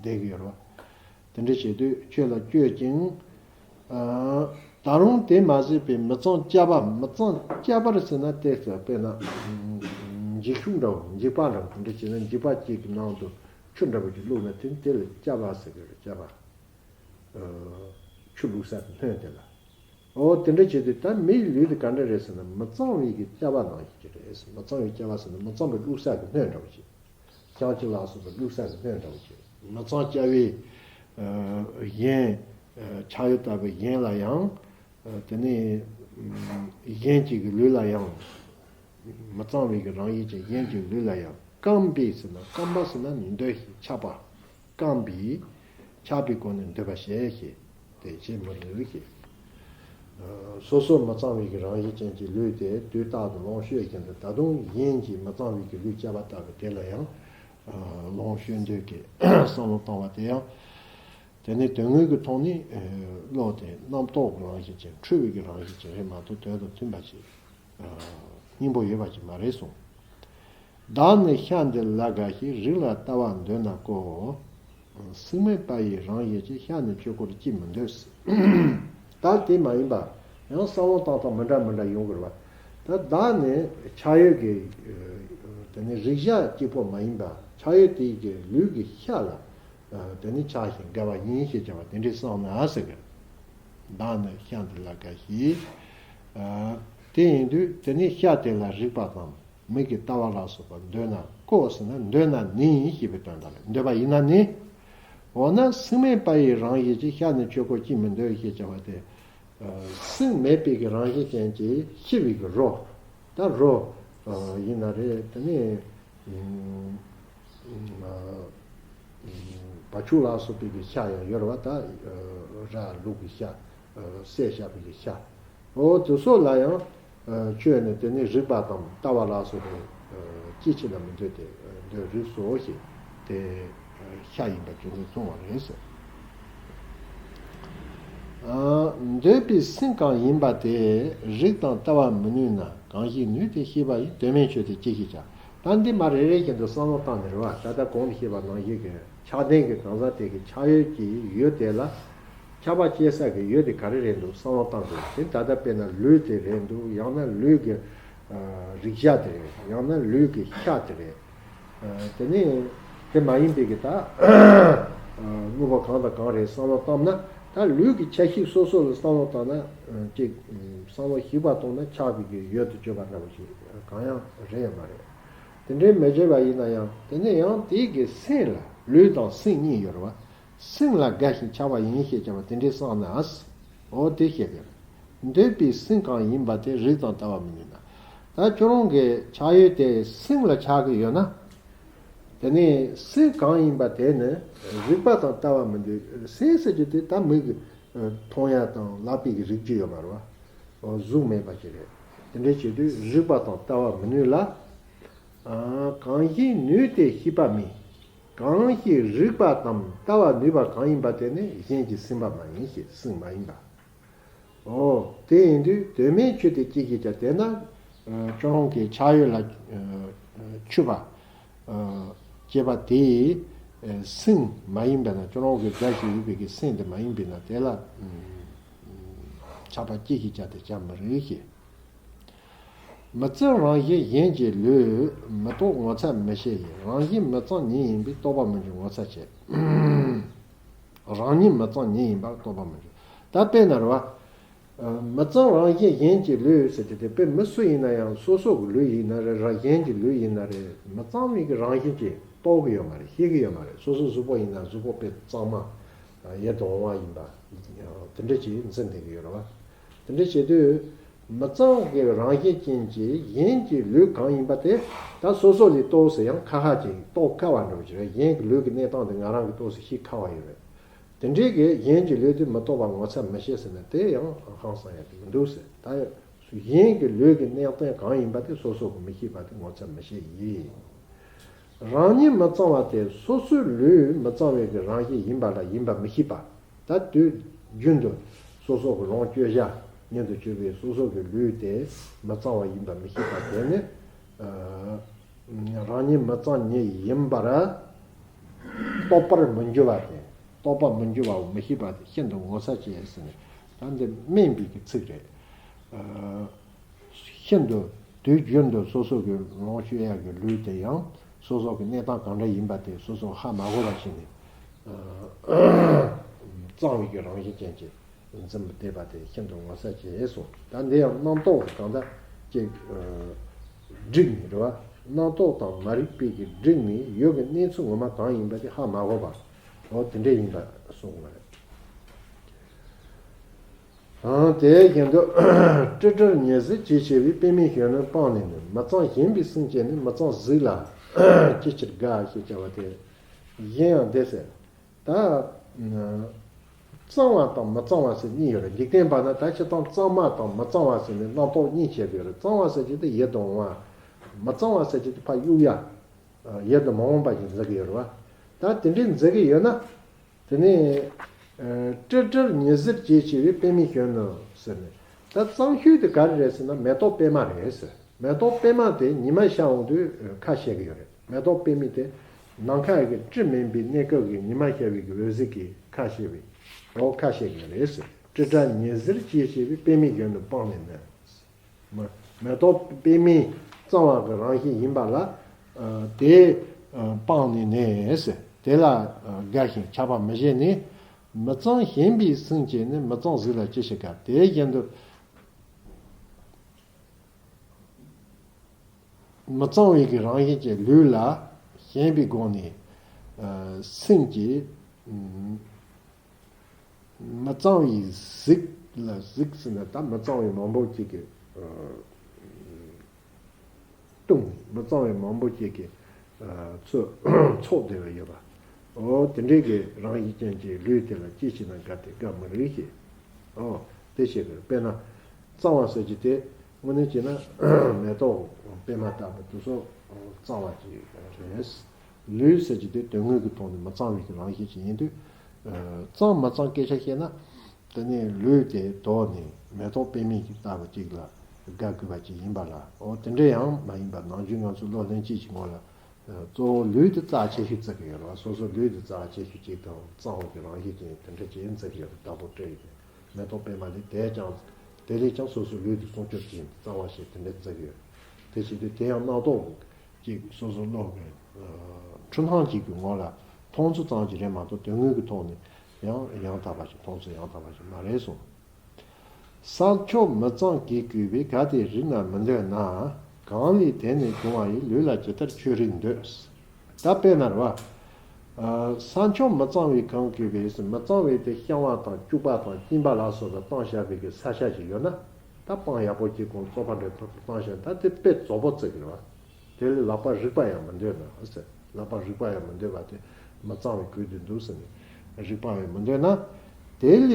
བསྡད་གི་ཡོད་རེད་བ། དེ་འདྲ་བྱེད་དུས་ཁྱོད་ལ་སྤྱོད་ཅིང་། ཨ། ད་རུང་དེ་མ་ཟད་པའི་མི་གཙང་སྐྱ་པ། མི་གཙང་སྐྱ་པ་ཟེར་ན་དེ་ལྟར་དཔེར་ན། འགྱིག་ཤུག་འདྲ་བོ་འགྱིག་པ་འདྲ་བོ་དེ་འདྲ་བྱས་ན་འགྱིག་པ་གཅིག་གི་ནང་དུ་ཆུ་འདྲ་བོ་ཅིག་བླུགས་ན་དེ་དེ་ལ་སྐྱ་པ་ཟེར་གི་རེད། སྐྱ་པ། ཨ། ཆུ་བླུགས་ས་གི་སྣོད་དེ་ལ། འོ་དེ་འདྲ་བྱེད་དུས་ད་མིའི་ལུས་དེ་ག་འདྲ་རེད་ཟེར་ན་མི་གཙང་བའི་གི་སྐྱ་པ་ནང་བཞིན་གྱི་རེད། མི་གཙང་བའི་སྐྱ་པ་ཟེར་ན་མི་གཙང་བའི་བླུགས་ས་གི་སྣོད་འདྲ་བོ་ཅིག་བཤང་གཅི་ལ་སོགས་པའི་བླུགས་ས་གི་སྣོད་འདྲ་བོ་ཅིག་མི་གཙང་སྐྱ་པའི་གཞན། ཆགས་ཡུལ་ལྟ་བུའི་གཞན་ལ་ཡང་། དེ་ནས་གཞན་གཅིག་གི་ལུས་ལ་ཡང་། མི་གཙང་བའི་གི་རང་བཞིན་ཅན་གཞན་གཅིག་གི་ལུས་ལ་ཡང་ སྐམ་པའི་ཟེར་ན་སྐམ་པ་ཟེར་ན་འདོད་ཞེས་ཆགས་པ། སྐམ་པའི་ཆགས་པའི་སྒོ་ནས་འདོད་པ་བྱས་ཞེས་དེ་བྱེད་མི་ནུས་ཀྱི། སོ་སོ་མི་གཙང་བའི་གི་རང་བཞིན་ཅན་གྱི་ལུས་དེ་དུས་རྟག་ཏུ་ལོངས་སྤྱོད་བཞིན་དུ་ད་དུང་གཞན་གྱིས་མི་གཙང་བའི་གི་ལུས་བསྐྱེད་པ་ལྟ་བུ་དེ་ལ་ཡང་ལོངས་སྤྱོད་འདོད་ཀྱི་བསམ་བློ་བཏང་བ་དེ་ཡང་དེ་ནི་དོན་དངོས་ཀྱི་ཐོག་ནས་བློ་དེ་རྣམ་རྟོག་གི་རང་བཞིན་ཅན་འཁྲུལ་བའི་གི་རང་བཞིན་ཅན་རེད་མ་གཏོགས་དོན་དང་མཐུན་པ་ཅིག་སྙིང་པོ་ཡོད་པ་ཅིག་མ་རེད་གསུངས། བདག་ནི་ཤ་འདི་ལ་དགའ་ཞིང་རིགས་ལ་ལྟ་བ་འདོད་ན་ཀོ། སྲིང་མོའི་པ་ཡི་རང་བཞིན་གྱི་ཤ་ནི་ཆོས་སྐོར་ཅིས་མི་འདོད། ད་དེ་མ་ཡིན་པ་ཡང་བསམ་བློ་བཏང་སྟངས་མི་འདྲ་མི་འདྲ་ཡོང་གི་རེད་བ། ད་བདག་ནི་ཆགས་ཡོད་ཀྱི་དེ་ནི་རིགས་ཤ་གཅིག་པོ་མ་ཡིན་པ་ཆགས་ཡོད་དེ་ཡི་གི་ལུས་ཀྱི་ཤ་ལ་དེ་ནི་ཆགས་ཤིང་དགའ་བ་ཡིན་ཞེས་བྱ་བ་དེ་འདྲའི་བསམ་ན་ཟེར་གི། བདག་ནི་ཤ་འདི་ལ་དགའ་ཞིང་། དེ་ཡིན་དུས་དེ་ནི་ཤ་དེ་ལ་རིགས་པ་དང་། མིག་གི་ལྟ་བ་ལ་སོགས་པ་འདོད་ན་ཀོ་ཟེར་ན་འདོད་ན་ནི་ཞེས་པའི་དོན་དག་ལས་འདོད་པ་ཡིན་ན་ནི། འོ་ན་སྲིང་མོའི་པ་ཡི་རང་བཞིན་གྱི་ཤ་ནི་ཆོས་སྐོར་ཅིས་མི་འདོད་ཞེས་བྱ་བ་སྟེ། སྲིང་མེད་པའི་གི་རང་བཞིན་ཅན་གྱི་ཤི་བའི་གི་རོ། ད་རོ་ཡིན་ན་རེད་དེ་ནི་བ་ཕྱུགས་ལ་སོགས་པའི་གི་ཤ་ཡང་ཡོད་རེད་བ། ད་ར་ལུག་གི་ཤ། བསད་བཞག་པའི་གི་ཤ། འོ་དེ་ཚོ་ལ་ཡང་ཆོས་ནི་དེ་ནི་རིགས་པ་དང་ལྟ་བ་ལ་སོགས་པའི་ཅི་ཕྱིར་ན་མི་འདོད་དེ་འདོད་རིགས་སོ་ཞེས་དེ་ཤ་ཡིན་པ་རྒྱུ་མཚན་མཚུངས་པ་རེད་ཟེར། འདོད་པའི་སྲིང་གང་ཡིན་པ་དེ་རིགས་དང་ལྟ་བ་མི་ནུས་ན་གང་ཞིག་ནུས་ཏེ་ཤེས་པ་ཡིན། དོན་མེད་ཆོས་དེ་ཅི་ཞིག་བྱ། ད་འདི་མ་རེ་རེ་བཞིན་དུ་བསམ་བློ་བཏང་ནས་རེད་བ། ད་ལྟ་གོང་དུ་བཤད་པ་ནང་བཞིན་གྱི་ཆགས་ལྡན་གྱི་གང་ཟག་དེ་གི་ཆགས་ཡོད་ཀྱི་ཡོད་དེ་ལ། ཆགས་པ་སྐྱེ་ས་གི་ཡོད་དེ་ག་རེ་རེད་འདུག་བསམ་བློ་བཏང་དགོས། དེ་ད་ལྟ་དཔེར་ན་ལུས་དེ་རེད་འདུག་ཡང་ན་ལུས་ཀྱི་རིགས་ཤ་དེ་རེད། ཡང་ན་ལུས་ཀྱི་ཤ་དེ་རེད། དེ་ནས་དེ་མ་ཡིན་པའི་གི་ད་དངོས་པོ་གང་དང་གང་རེད་བསམ་བློ་བཏང་ན། ད་ལུས་ཀྱི་ཆ་ཤས་སོ་སོ་ལ་བསམ་བློ་བཏང་ན་ཅིག་བསམ་བློ་ཞིབ་པ་བཏང་ན་ཆགས་པའི་གི་ཡོད་དུ་བརྗོད་པ་འདྲ་བོ་ཞིག་གང་ཡང་རེད་ཡོད་མ་རེད། དེ་འདྲའི་མི་བརྗོད་པ་ཡིན་ན་ཡང་དེ་ནས་ཡང་དེའི་གི་སེམས་ལ་ལུས་དང་སེམས་གཉིས་ཡོད་རེད་བ། སེམས་ལ་དགའ་ཞིང་ཆགས་པ་ཡིན་ཞེས་བྱ་བ་དེ་འདྲའི་བསམ་ན། འོ་དེ་བཤད་པས། འདོད་པའི་སེམས་གང་ཡིན་པ་དེ་རིགས་དང་ལྟ་བ་མི་ནུས་ན། ད་ཁྱོད་རང་གི་ཆགས་ཡོད་དེ་སེམས་ལ་ཆགས་ཀྱི་ཡོད་ན། དེ་ནས་སེམས་གང་ཡིན་པ་དེ་ནི་རིགས་པ་དང་ལྟ་བ་མི་འདོད། སེམས་ཟེར་རྒྱུ་དེ་ད་མིག་གིས་མཐོང་ཡ་དང་ལག་པས་ཀྱི་རིག་རྒྱུ་ཡོད་མ་རེད་བ། འོ་གཟུགས་མེད་པ་ཅིག་རེད། དེ་འདྲའི་བྱེད་དུས་རིགས་པ་དང་ལྟ་བ་མི་ནུས་ལ། གང་ཞིག་ནུས་ཏེ་ཤེས་པ་མིན། གང་ཞིག་རིགས་པ་དང་ལྟ་བ་ནུས་པ་གང་ཡིན་པ་དེ་ནི་གཞན་གྱི་སེམས་པ་མ་ཡིན་ཞེས་སེམས་མ་ཡིན་པ། འོ་དེ་ཡིན་དུས་དོན་མེད་ཆོས་དེ་ཅི་ཞིག་བྱ། དེས་ན་ཁྱོད་རང་གི་ཆགས་ཡོད་ལ་ཆུད་པ་བྱེད་པ་དེ་སེམས་མ་ཡིན་པས་ན། ཁྱོད་རང་གི་དགའ་ཞིག་ཡོད་པའི་གི་སེམས་དེ་མ་ཡིན་པས་ན་དེ་ལ་ཆགས་པ་ཅི་ཞིག་བྱ་དེ་བྱ་མི་རིགས་ཞེས། མི་གཙང་རང་བཞིན་གཞན་གྱི་ལུས། མི་རྟོག་ངོ་ཚ་མི་ཤེས་ཡིན། རང་བཞིན་མི་གཙང་ཉིད་ཡིན་པས་རྟོག་པ་མི་འབྱུང་ངོ་ཚ་བྱེད། རང་ཉིད་མི་གཙང་ཉིད་ཡིན་པར་རྟོག་པ་མི་འབྱུང་། ད་དཔེར་ན་རེད་བ། མི་གཙང་རང་བཞིན་གཞན་གྱི་ལུས་ཟེར་དེ་དེ་དཔེ་མི་སུ་ཡིན་ན་ཡང་སོ་སོ་གི་ལུས་ཡིན་ན་རེད། རང་གཞན་གྱི་ལུས་ཡིན་ན་རེད། མི་གཙང་བའི་གི་རང་བཞིན་གྱིས་རྟོགས་གི་ཡོད་མ་རེད། ཤེས་གི་ཡོད་མ་རེད། སོ་སོ་གཟུགས་པོ་ཡིན་ན་གཟུགས་པོ་དཔེ་གཙང་མ་ཡིད་དུ་འོང་བ་ཡིན་པ་དེ་འདྲ་ཅིག་འཛིན་བསྡད་གི་ཡོད་རེད་བ། དེ་འདྲ་བྱེད་དུས་མི་གཙང་གི་རང་བཞིན་ཅན་གྱི་གཞན་གྱི་ལུས་གང་ཡིན་པ་དེ་ད་སོ་སོ་ལས་རྟོགས་ཟེར་ཡང་ཁ་ཁ་ཅིག་རྟོགས་དཀའ་བ་འདྲ་བོ་ཅིག་རེད། གཞན་གྱི་ལུས་ཀྱི་གནས་སྟངས་དེ་ང་རང་གིས་རྟོགས་ཟེར་ཤེས་ཁག་པ་ཡོད་རེད། དེ་འདྲའི་གི་གཞན་གྱི་ལུས་དེ་མི་རྟོགས་པ་ངོ་ཚ་མི་ཤེས་ཟེར་ན་དེ་ཡང་ཧང་སང་ཡ་དེ་མི་འདུག་ཟེར། ད་གཞན་གྱི་ལུས་ཀྱི་གནས་སྟངས་གང་ཡིན་པ་དེ་སོ་སོ་གིས་མི་ཤེས་པ་དེ་ངོ་ཚ་མི་ཤེས་ཡིན། རང་ཉིད་མི་གཙང་བ་སྟེ་སོ་སོའི་ལུས་མི་གཙང་བའི་གི་རང་བཞིན་ཡིན་པ་ལ་ཡིན་པ་མི་ཤེས་པ། ད་དུས་རྒྱུན་དུ་སོ་སོ་གི་ལོངས་སྤྱོད་བྱ་ཉིད་དུ་གྱུར་པའི་སོ་སོ་གི་ལུས་དེ་མི་གཙང་བ་ཡིན་པ་མི་ཤེས་པ་དེ་ནི་རང་ཉིད་མི་གཙང་ཉིད་ཡིན་པར་རྟོགས་པར་མི་འགྱུར་བ་སྟེ། རྟོགས་པར་མི་འགྱུར་བའོ། མི་ཤེས་པ་སྟེ་ཤིན་ཏུ་ངོ་ཚ་བྱེད་ཟེར་ནས། ད་འདི་སྨྲས་པའི་གི་ཚིག་རེད། ཤིན་ཏུ་དུས་རྒྱུན་དུ་སོ་སོ་གི་ལོངས་སྤྱོད་ཡག་གི་ལུས་དེ་ཡང་སོ་སོ་གི་གནས་སྟངས་གང་འདྲ་ཡིན་པ་དེ་སོ་སོ་ཧ་མ་གོ་བ་ཞིག་ནས་གཙང་བའི་གི་རང་བཞིན་ཅན་གྱི་འཛིན་པ་བསྡད་པ་དེ་ཤིན་ཏུ་ངོ་ཚ་བྱེད་གསུངས། ད་འདི་ཡང་རྣམ་རྟོག་གི་གང་ལྟར་ཅིག་བསྒྲིགས་ནས་རེད་བ། རྣམ་རྟོག་དང་མ་རིག་པའི་གི་བསྒྲིགས་ནས་ཡོད་གི་གནས་ཚུལ་ངོ་མ་གང་ཡིན་པ་དེ་ཧ་མ་གོ་བ། འོ་དེ་འདྲ་ཡིན་པ་གསུངས་པ་རེད། དེ་བཞིན་དུ་ཀྲི་ཀྲིར་ཉེ་ཟིག་ཅེས་བྱ་བའི་དཔེ་མིང་གཞན་ནི་སྤངས་ནས་ནི། མི་གཙང་གཞན་པའི་སེམས་ཅན་ནི་མི་གཙང་གཟུགས་ལ་ ཅི་ཕྱིར་དགའ་ཞེས་བྱ་བ་དེ། གཞན་ཡང་འདི་ཟེར། ད། གཙང་བ་དང་མི་གཙང་བ་ཟེར་གཉིས་ཡོད་རེད། འཇིག་རྟེན་པ་ན་ད་སྤྱིར་བཏང་གཙང་མ་དང་མི་གཙང་བ་ཟེར་ནས་རྣམ་རྟོག་གཉིས་བྱེད་དགོས་རེད། གཙང་བ་ཟེར་གྱི་དེ་ཡིད་དུ་འོང་བ། མི་གཙང་བ་ཟེར་གྱི་དེ་ཕར་གཡུག་ཡ། ཡིད་དུ་མ་འོང་པ་ཞིག་འཛིན་གྱི་ཡོད་རེད་བ། ད་དེ་འདྲའི་འཛིན་གྱི་ཡོད་ན། དེ་ནས། ཨ། དྲི་བྲལ་ཉི་ཟེར་ཅེས་བྱ་བའི་པདྨས་བྱོན་ནོ་ཟེར་ནས། ད་གཙང་ཤོས་དེ་ག་རེ་རེད་ཟེར་ན་མེ་ཏོག་པད་མ་རེད་ཟེར། མེ་ཏོག་པད་མ་དེ་ཉི་མ་ཤར་འོང་དུས་ཁ་བཤད་ཀྱི་ཡོད་རེད། མེ་ཏོག་པད་མ་དེ་ནམ་མཁའ་གི་དྲི་མེད་པའི་གནས་སྐབས་ཀྱི་ཉི་མ་ཤར་བའི་གི་འོད་ཟེར་གྱིས་ཁ་བཤད་པའི། འོ་ཁ་བཤད་ཀྱི་ཡོད་རེད་ཟེར། དྲི་བྲལ་ཉི་ཟེར་ཅེས་བྱ་བའི་པདྨས་བྱོན་ནོ་སྤངས་ནས་ནི། མེ་ཏོག་པད་མའི་གཙང་བ་གི་རང་བཞིན་ཡིན་པ་ལ། ཨ། དེ། ཨ། སྤངས་ནས་ནི་ཟེར། དེ་ལ། ཨ། དགའ་ཞིང་ཆགས་པ་མི་བྱེད་ནས། མི་གཙང་ཞེན་པས་སེམས་ཅན་ནི། མི་གཙང་གཟུགས་ལ་ཅི་ཞིག་དགའ། དེ་བཞིན་དུ། མི་གཙང་བའི་གི་རང་བཞིན་གྱི་ལུས་ལ་ཞེན་པའི་སྒོ་ནས། ཨ། སེམས་ཀྱི། ཨ། མི་གཙང་བའི་གཟུགས་ལ། གཟུགས་ཟེར་ན་ད་མི་གཙང་བའི་མང་པོ་ཅིག་གི། ཨ། བཏུང་། མི་གཙང་བའི་མང་པོ་ཅིག་གི། ཨ། ཚོ་ཚོགས་བསྡད་པ་ཡོད་པ། འོ་དེ་འདྲའི་གི་རང་བཞིན་ཅན་གྱི་ལུས་དེ་ལ་ཅི་བྱས་ན་དགའ་སྟེ་དགའ་མི་རིགས་ཤིག་འོ་དེ་བྱེད་དགོས། དཔེར་ན། གཙང་བ་ཟེར་གྱི་དེ་དངོས་གནས་བྱས་ན་མེ་ཏོག་པད་མ་ལྟ་བུ་དེ་ཚོ་གཙང་བ་ཅིག་རེད། ལུས་ཟེར་གྱི་དེ་དོན་དངོས་ཀྱི་ཐོག་ནས་མི་གཙང་བའི་གི་རང་བཞིན་ཅིག་ཡིན་དུས། ཨ། གཙང་མི་གཙང་སྐད་ཆ་བཤད་ན། དེ་ནས་ལུས་དེ་དོགས་ནས་མེ་ཏོག་པད་མའི་གི་ལྟ་བུ་ཅིག་ལ་དགའ་དགོས་པ་ཅིག་ཡིན་པ་ལ། འོ་དེ་འདྲ་ཡང་མ་ཡིན་པ། ནམ་རྒྱུན་ང་ཚོ་བློ་ལྷན་སྐྱེས་ཀྱི་ངོ་ལ། ཨ། གཙོ་བོ་ལུས་དེ་རྩ་ཆེ་ཤོས་བརྩི་གི་ཡོད་རེད་བ། སོ་སོ་ལུས་དེ་རྩ་ཆེ་ཤོས་ཅིག་དང་། གཙང་བོ་གི་རང་བཞིན་ཅན་དེ་འདྲ་ཅིག་བརྩི་གི་ཡོད་རེད། བདག་པོ་སྤྲད་ཡོད་རེད། མེ་ཏོག་པད་མ་ལས་དེས་ཀྱང་། དེ་ལས་ཀྱང་སོ་སོ་ལུས་དེ་སྲུང་སྐྱོབ་བྱེད་ཡིན། གཙང་བ་ཞིག་དེ་འདྲ་བརྩི་གི་ཡོད་རེད། དེ་བྱེད་དུས་དེ་ཡང་རྣམ་རྟོག་ཅིག་སོ་སོ་བློ་གི། ཨ། འཁྲུལ་སྣང་ཅིག་གི་ངོ་ལ་མཐོང་ཚུལ་ཙམ་ཅིག་རེད་མ་གཏོགས་དོན་དངོས་ཀྱི་ཐོག་ནས་ཡང་ཡང་དག་པ་ཞིག་མཐོང་ཚུལ་ཡང་དག་པ་ཞིག་མ་རེད་གསུངས། ས་ཕྱོགས་མི་གཙང་གིས་བསྐོས་པའི་གལ་ཏེ་རིགས་ན་མི་འདོད་ན། གང་ལས་དེ་ནི་བྱུང་བ་ཡི། ལུས་ལ་ཇི་ལྟར་ཁྱོད་རིགས་འདོད། ད་དཔེར་ན་རེད་བ། ཨ། ས་ཕྱོགས་མི་གཙང་བས་གང་བསྐོས་པའི། མི་གཙང་བའི་དེ་བཤང་བ་དང་སྐྱུག་པ་དང་གཅིན་པ་ལ་སོགས་པ་བཏང་བཞག་པའི་གི་ས་ཆ་ཞིག་ཡོད་ན། ད་སྤང་ཡག་པོ་ཅིག་གོང་བཙོག་པ་འདྲ་བཏང་བཞག་ན་ད་དེ་དཔེ་བཙོག་པོ་བརྩི་གི་རེད་བ། དེ་ལས་ལག་པ་རིག་པ་ཡང་མི་འདོད་ན་ཟེར། ལག་པ་རིག་པ་ཡང་མི་འདོད་པ་དེ་མི་གཙང་བའི་གོས་དེ་འདུག་ཟེར་ནས་རིག་པ་ཡང་མི་འདོད་ན། དེ་ལས་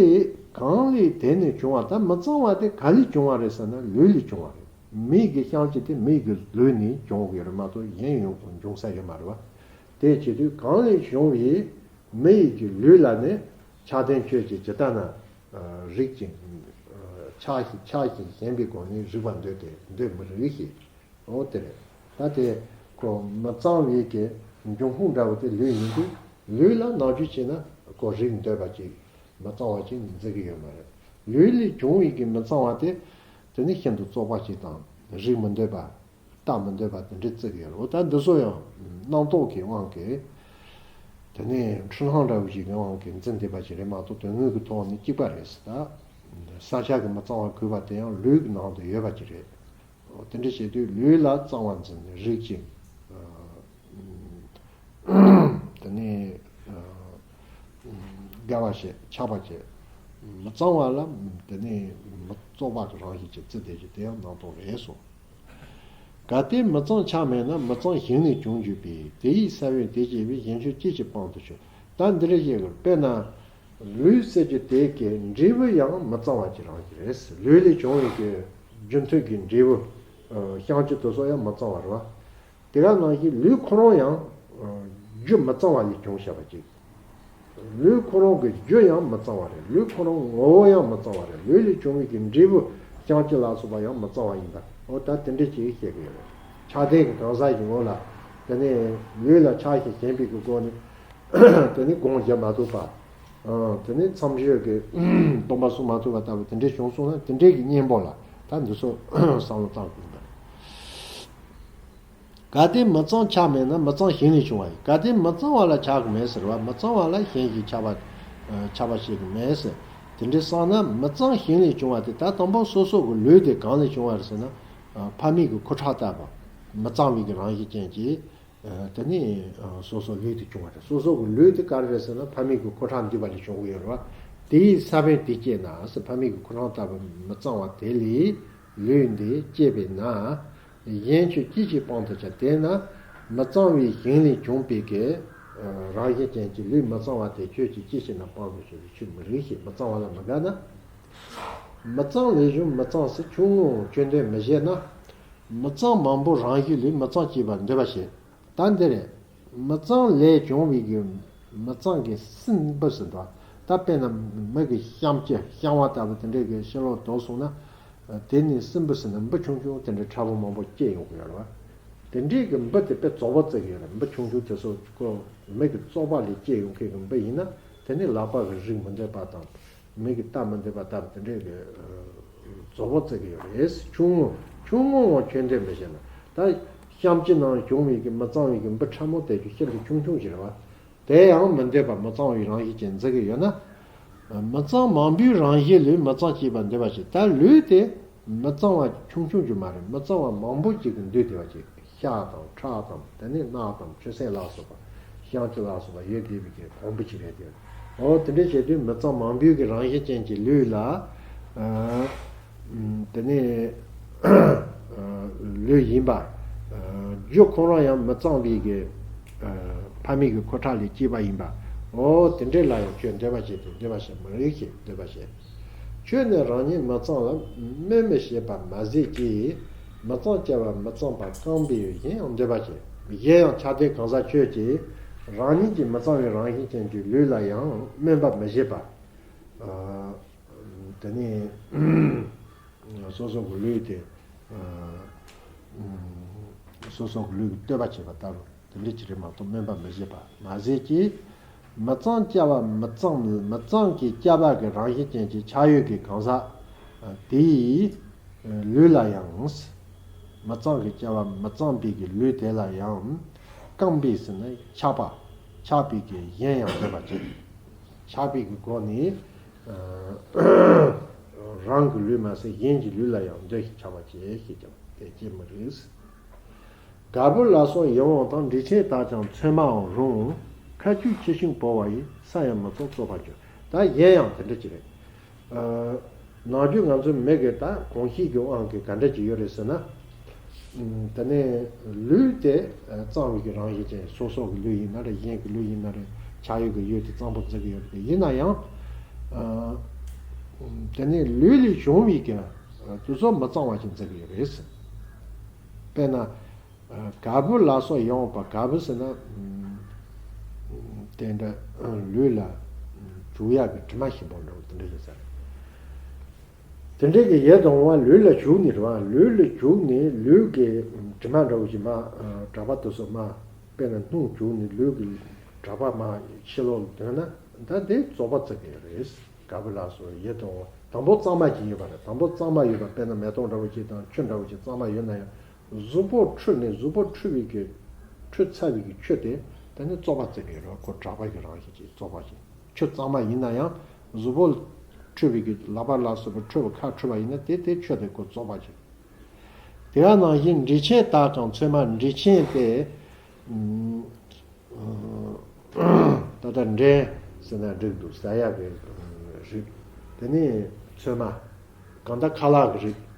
གང་ལས་དེ་ནི་བྱུང་བ། ད་མི་གཙང་བ་དེ་ག་ལས་བྱུང་བ་རེད་ཟེར་ན་ལུས་ལས་བྱུང་བ་རེད། མི་གི་བཤང་གཅི་དེ་མི་གི་ལུས་ནས་བྱུང་གི་རེད་མ་གཏོགས་གཞན་ཡོང་འབྱུང་ས་ཡོད་མ་རེད་བ། དེ་བྱེད་དུས་གང་ལས་བྱུང་བའི་མི་ཡི་གི་ལུས་ལ་ནི་ཆགས་ལྡན་ཁྱོད་ཀྱིས་ཇི་ལྟ་ན་རིག་ཅིང་། ཆགས་ཤིང་ཆགས་ཤིང་ཞེན་པའི་སྒོ་ནས་རིག་པ་འདོད་དེ་འདོད་མི་རིགས་ཤིག་འོ་དེ་རེད། ད་དེ་ཁོ་མི་གཙང་བའི་གི་འབྱུང་ཁུངས་འདྲ་བོ་དེ་ལུས་ཡིན་དུས། ལུས་ལ་ནམ་རྒྱུན་བྱས་ན་ཁོ་རིགས་འདོད་པ་ཅིག་མི་གཙང་བ་ཅིག་འཛིན་གི་ཡོད་མ་རེད། ལུས་ལས་བྱུང་བའི་གི་མི་གཙང་བ་དེ། དེ་ནི་ཤིན་ཏུ་བཙོག་པ་ཅིག་དང་། རིགས་མི་འདོད་པ། བལྟ་མི་འདོད་པ་དེ་འདྲ་བརྩི་གི་ཡོད་རེད། འོ་ད་འདི་ཚོ་ཡང་རྣམ་རྟོག་གི་དབང་གིས། དེ་ནི་འཁྲུལ་སྣང་འདྲ་བོ་ཞིག་གི་དབང་གིས་འཛིན་བསྡད་པ་ཅིག་རེད་མ་གཏོགས་དོན་དངོས་ཀྱི་ཐོག་ནས་གཅིག་པ་རེད་ཟེར། ད་ས་ཆ་གི་མི་གཙང་བ་གོས་པ་དེ་ཡང་ལུས་ཀྱི་ནང་དུ་ཡོད་པ་ཅིག་རེད། དེ་འདྲ་བྱེད་དུས་ལུས་ལ་གཙང་བ་འཛིན་ནས་རིག་ཅིང་། དེ་ནས་དགའ་བ་བྱེད། ཆགས་པ་བྱེད། མི་གཙང་བ་ལ་དེ་ནས་མི་བཙོག་པ་གི་རང་བཞིན་གྱི་བརྩི་བསྡད་ཀྱི་དེ་ཡང་རྣམ་རྟོག་རེད་གསུངས། གལ་ཏེ་མི་གཙང་ཆགས་མེད་ན། མི་གཙང་ཞིང་ནི་བྱུང་གྱུར་པས། དེ་ཡི་ས་བོན་དེ་སྐྱེས་པས། གཞན་ཁྱོད་སྐྱེ་ཅིག་སྤང་དུ་ཆུག་ད་འདི་རེ་བཤད་དགོས། དཔེར་ན། ལུས་ཟེར་རྒྱུ་དེ་གའི་འབྲས་བུ་ཡང་མི་གཙང་བ་ཅིག་རང་བཞིན་རེད། ལུས་ལས་བྱུང་བའི་གི་རྒྱུན་མཐུད་ཀྱི་འབྲས་བུ། བཤང་གཅི་དེ་ཚོ་ཡང་མི་གཙང་བ་རེད་བ། དེ་ག་ནང་བཞིན་ལུས་ཁོ་རང་ཡང་རྒྱུ་མི་གཙང་བ་ལས་བྱུང་བཞག་པ་ཅིག་ལུས་ཁོ་རང་གི་རྒྱུ་ཡང་མི་གཙང་བ་རེད། ལུས་ཁོ་རང་ངོ་བོ་ཡང་མི་གཙང་བ་རེད། ལུས་ལས་བྱུང་བའི་གི་འབྲས་བུ་བཤང་གཅི་ལ་སོགས་པ་ཡང་མི་གཙང་བ་ཡིན་པ། འོ་ད་དེ་འདྲ་ཅིག་བཤད་ཀྱི་ཡོད་རེད། ཆགས་ལྡན་གྱི་གང་ཟག་གི་ངོ་ལ། དེ་ནས་ལུས་ལ་ཆགས་ཤིང་ཞེན་པའི་གི་སྒོ་ནས། དེ་ནས་སྒོམ་བྱེད་མ་ཐུབ་པ། དེ་ནས་མཚམས་སྦྱོར་གྱི་སྡོམ་པ་སྲུང་མ་ཐུབ་པ་ལྟ་བུ་དེ་འདྲ་བྱུང་སོང་ན་དེ་འདྲའི་གི་གཉེན་པོ་ལ་ད་འདི་ཚོ་བསམ་བློ་བཏང་དགོས་པ་རེད། གལ་ཏེ་མི་གཙང་ཆགས་མེད་ན། མི་གཙང་ཞིང་ནས་བྱུང་བ་ཡིན། གལ་ཏེ་མི་གཙང་བ་ལ་ཆགས་ཀྱི་མེད་ཟེར་བ། མི་གཙང་བ་ལ་ཞེན་ཞིང་ཆགས་པ། ཆགས་པ་བྱེད་ཀྱི་མེད་ཟེར། དེ་འདྲའི་བསམ་ན་མི་གཙང་ཞིང་ནས་བྱུང་བ་དེ་ད་དང་པོ་སོ་སོ་གི་ལུས་དེ་གང་ལས་བྱུང་བ་རེད་ཟེར་ན། ཕ་མའི་གི་ཁུ་ཁྲག་ལྟ་བུ། མི་གཙང་བའི་གི་རང་བཞིན་ཅན་གྱི། དེ་ནི་སོ་སོ་ལུས་དེ་བྱུང་བ་རེད། སོ་སོ་གི་ལུས་དེ་ག་རེ་རེད་ཟེར་ན་ཕ་མའི་གི་ཁུ་ཁྲག་འདུས་པ་ལས་བྱུང་གི་ཡོད་རེད་བ། དེ་ཡི་ས་བོན་དེ་སྐྱེས་ན་ཟེར། ཕ་མའི་གི་ཁུ་ཁྲག་ལྟ་བུ་མི་གཙང་བ་དེ་ལས་ལུས་འདི་སྐྱེས་པས་ན། གཞན་ཁྱོད་སྐྱེ་ཅིག་སྤང་དུ་བྱ། དེས་ན་ མི་གཙང་བའི་ཞིང་ལས་བྱུང་བའི་གི་རང་བཞིན་ཅན་གྱི་ལུས་མི་གཙང་བ་དེ་ཁྱོད་ཀྱིས་ཅི་ཞིག་ན་སྤང་དུ་ཞུགས་པའི་ཆོས་མི་རིགས་ཤིག་མི་གཙང་བ་ལ་མི་དགའ་ན། མི་གཙང་ལས་བྱུང་མི་གཙང་ཟེར་ཆུང་ངུའང་ཁྱོད་འདོད་མི་བྱེད་ན། མི་གཙང་མང་པོའི་རང་བཞིན་ལས་མི་གཙང་སྐྱེས་པར་འདོད་པ་བྱེད། ད་འདི་རེད། མི་གཙང་ལས་བྱུང་བའི་གི་མི་གཙང་གི་སྲིན་འབུ་ཟེར་འདུག་ད་དཔེར་ན་མི་གི་བཤང་གཅི་བཤང་བ་ལྟ་བུ་དེ་འདྲའི་གི་ཕྱི་ལོགས་དོར་སོང་ན། དེ་ནས་སྲིན་འབུ་ཟེར་ན་འབུ་ཆུང་ཆུང་དེ་འདྲའི་ཕྲ་བོ་མང་པོ་སྐྱེས་ཡོང་གི་ཡོད་རེད་བ། དེ་འདྲའི་གི་འབུ་དེ་དཔེ་རྫོགས་པ་བརྩི་གི་ཡོད་རེད། འབུ་ཆུང་ཆུང་དེ་ཚོ་ཁོ་མི་གི་རྩོག་པ་ལས་སྐྱེས་ཡོང་མཁན་གི་འབུ་ཡིན་ན། དེ་ནི་ལག་པ་གི་རིགས་མི་འདོད་པ་དང་། མི་གི་ལྟ་མི་འདོད་པ་ལྟ་བུ་དེ་འདྲའི་གི་རྫོགས་པ་བརྩི་གི་ཡོད་རེད། ཆུང་ངུ་ཆུང་ངུའང་ཁྱོད་འདོད་མི་བྱེད་ན། ད་བཤང་གཅི་ནང་བྱུང་བའི་གི་མི་གཙང་བའི་གི་འབུ་ཕྲ་མོ་དེ་ཚོ་ཤིན་ཏུ་ཆུང་ཆུང་ཞིག་རེད་བ། དེ་ཡང་མི་འདོད་པ་མི་གཙང་བའི་རང་བཞིན་ཅན་འཛིན་གི་ཡོད་ན། མི་གཙང་མང་པོའི་རང་བཞིན་ལས་མི་གཙང་སྐྱེས་པར་འདོད་པ་ཞིག་ད་ལུས་དེ་མི་གཙང་བ་ཆུང་ཆུང་ཅིག་མ་རེད། མི་གཙང་བ་མང་པོ་ཅིག་གི་འདུས་ཏེ་བ་ཅིག་ཤ་དང་ཁྲག་དང་དེ་ནས་རྣག་དང་ཆུ་སེར་ལ་སོགས་པ་བཤང་གཅི་ལ་སོགས་པ་ཡོད་བསྡད་པའི་གི་གོང་བུ་ཅིག་རེད་དེ། འོ་དེ་འདྲ་བྱས་དུས་མི་གཙང་མང་པོའི་གི་རང་བཞིན་ཅན་གྱི་ལུས་ལ། ཨ། དེ་ནས་ལུས་ཡིན་པ། རྒྱུ་ཁོ་རང་ཡང་མི་གཙང་བའི་གི་ཕ་མེས་ཀྱི་ཁུ་ཁྲག་ལས་སྐྱེས་པ་ཡིན་པ། འོ་དེ་འདྲས་ལ་ཡང་ཁྱོད་འདོད་པ་བྱེད་དེ་འདོད་པ་བྱེད་མི་རིགས་ཤིག་འདོད་པ་བྱེད། ཁྱོད་ནི་རང་ཉིད་མི་གཙང་ལ་སྨོད་མི་བྱེད་པ་མ་ཟད་ཀྱི། མི་གཙང་སྐྱེ་བ་མི་གཙང་པ་རྐང་པས་གཞན་ཡང་འདོད་པ་བྱེད། གཞན་ཡང་ཆ་དེ་གང་ཟག་ཁྱོད་ཀྱིས་རང་ཉིད་ཀྱི་མི་གཙང་བའི་རང་བཞིན་ཅན་གྱི་ལུས་ལ་ཡང་སྨོད་པ་མི་བྱེད་པ། དེ་ནས་སོ་སོ་གི་ལུས་དེ་སོ་སོ་གི་ལུས་ཀྱི་བསྟོད་པ་བྱེད་པ་ལྟ་བུ་དེ་འདྲ་ཅིག་རེད་མ་གཏོགས་སྨོད་པ་མི་བྱེད་པ་མ་ཟད་ཀྱི། མི་གཙང་སྐྱེ་བ་མི་གཙང་མི་གཙང་གི་སྐྱེ་བ་གི་རང་བཞིན་ཅན་གྱི་ཆ་ཡོད་ཀྱི་གང་ཟག་དེའི་ལུས་ལ་ཡང་། མི་གཙང་གི་སྐྱེ་བ་མི་གཙང་པའི་གི་ལུས་དེ་ལ་ཡང་། རྐང་པས་ཟེར་ན་ཆགས་པ། ཆགས་པའི་གི་གཞན་ཡང་འདོད་པ་བྱེད། ཆགས་པའི་གི་སྒོ་ནས། རང་གི་ལུས་མ་ཟད་གཞན་གྱི་ལུས་ལ་ཡང་འདོད་ཞིང་ཆགས་པ་བྱེད་ཞེས་ཀྱང་དེ་སྐྱེ་མི་རིགས། ག་བུར་ལ་སོགས་ཡིད་འོང་དང་། འབྲས་ཆན་དག་ཀྱང་ཚོད་མའང་རུང་། ཁ་ཆུས་ཁྱི་ཤིང་བོར་བ་ཡིས། ས་ཡང་མི་གཙང་རྩོད་པར་འགྱུར། ད་གཞན་ཡང་དེ་འདྲ་ཅིག་རེད། ནམ་རྒྱུན་ང་ཚོའི་མི་གི་ད་གོམས་གཤིས་ཀྱི་དབང་གིས་ག་འདྲ་ཅིག་ཡོད་རེད་ཟེར་ན། དེ་ནས་ལུས་དེ་གཙང་བའི་གི་རང་བཞིན་ཅན། སོ་སོ་གི་ལུས་ཡིན་ན་རེད། གཞན་གྱི་ལུས་ཡིན་ན་རེད། ཆ་ཡོད་ཀྱི་ཡོད་དེ་གཙང་པོ་བརྩི་གི་ཡོད་རེད། ཡིན་ན་ཡང་། དེ་ནས་ལུས་ལས་བྱུང་བའི་གི་དེ་ཚོ་མི་གཙང་བ་ཞིག་བརྩི་གི་ཡོད་རེད། དཔེར་ན། ག་བུར་ལ་སོགས་ཡིད་འོང་བ། ག་བུར་ཟེར་ན། དེ་འདྲ་ལུས་ལ་བྱུག་ཡག་གི་དྲི་མ་ཞིམ་པོ་འདྲ་བོ་དེ་འདྲ་ཡིན་ས་རེད། དེ་འདྲའི་གི་ཡིད་འོང་བ་ལུས་ལ་བྱུག་ནས་རེད་བ། ལུས་ལ་བྱུག་ནས་ལུས་ཀྱི་དྲི་མ་འདྲ་བོ་ཞིག་མ། གྲྭ་པ་དེ་ཚོ་མ། དཔེར་ན་སྣུམ་བྱུག་ནས་ལུས་ཀྱི་གྲྭ་པ་མ་ཕྱི་ལོགས་ལ་འདོན་ན་ད་དེ་བཙོག་པ་བརྩི་གི་རེད། ག་བུར་ལ་སོགས་ཡིད་འོང་བ། དང་པོ་གཙང་མ་ཞིག་ཡོད་པ་རེད། དང་པོ་གཙང་མ་ཡོད་པ་དཔེར་ན་མེ་ཏོག་འདྲ་བོ་ཞིག་དང་ཆུ་འདྲ་བོ་ཞིག་གཙང་མ་ཡོད་ན་ཡང་། གཟུགས་པོ་འཁྲུད་ནས་གཟུགས་པོ་འཁྲུད་པའི་གི་འཁྲུད་ཚར་བའི་གི་ཆུ་དེ་དེ་ནི་བཙོག་པ་བརྩི་གི་རེད། ཁོ་གྲྭ་པ་གི་རང་བཞིན་གྱི་བཙོག་པ་ཞིག་ཆུ་གཙང་མ་ཡིན་ན་ཡང་གཟུགས་པོ་འཁྲུད་པའི་གི་ལག་པ་ལ་སོགས་པ་འཁྲུད་པ་ཁ་འཁྲུད་པ་ཡིན་ན་དེ་དེ་ཆུ་དེ་ཁོ་བཙོག་པ་ཞིག་དེ་ག་ནང་བཞིན་འབྲས་ཆན་དག་ཀྱང་ཚོད་མ། འབྲས་ཆན་དེ། ད་ལྟ་འབྲས་ཟེར་ན་འགྲིག་འདུག་ཟ་ཡག་གི་རིགས། དེ་ནས་ཚོད་མ། གང་ལྟར་ཁ་ལག་གི་རིགས།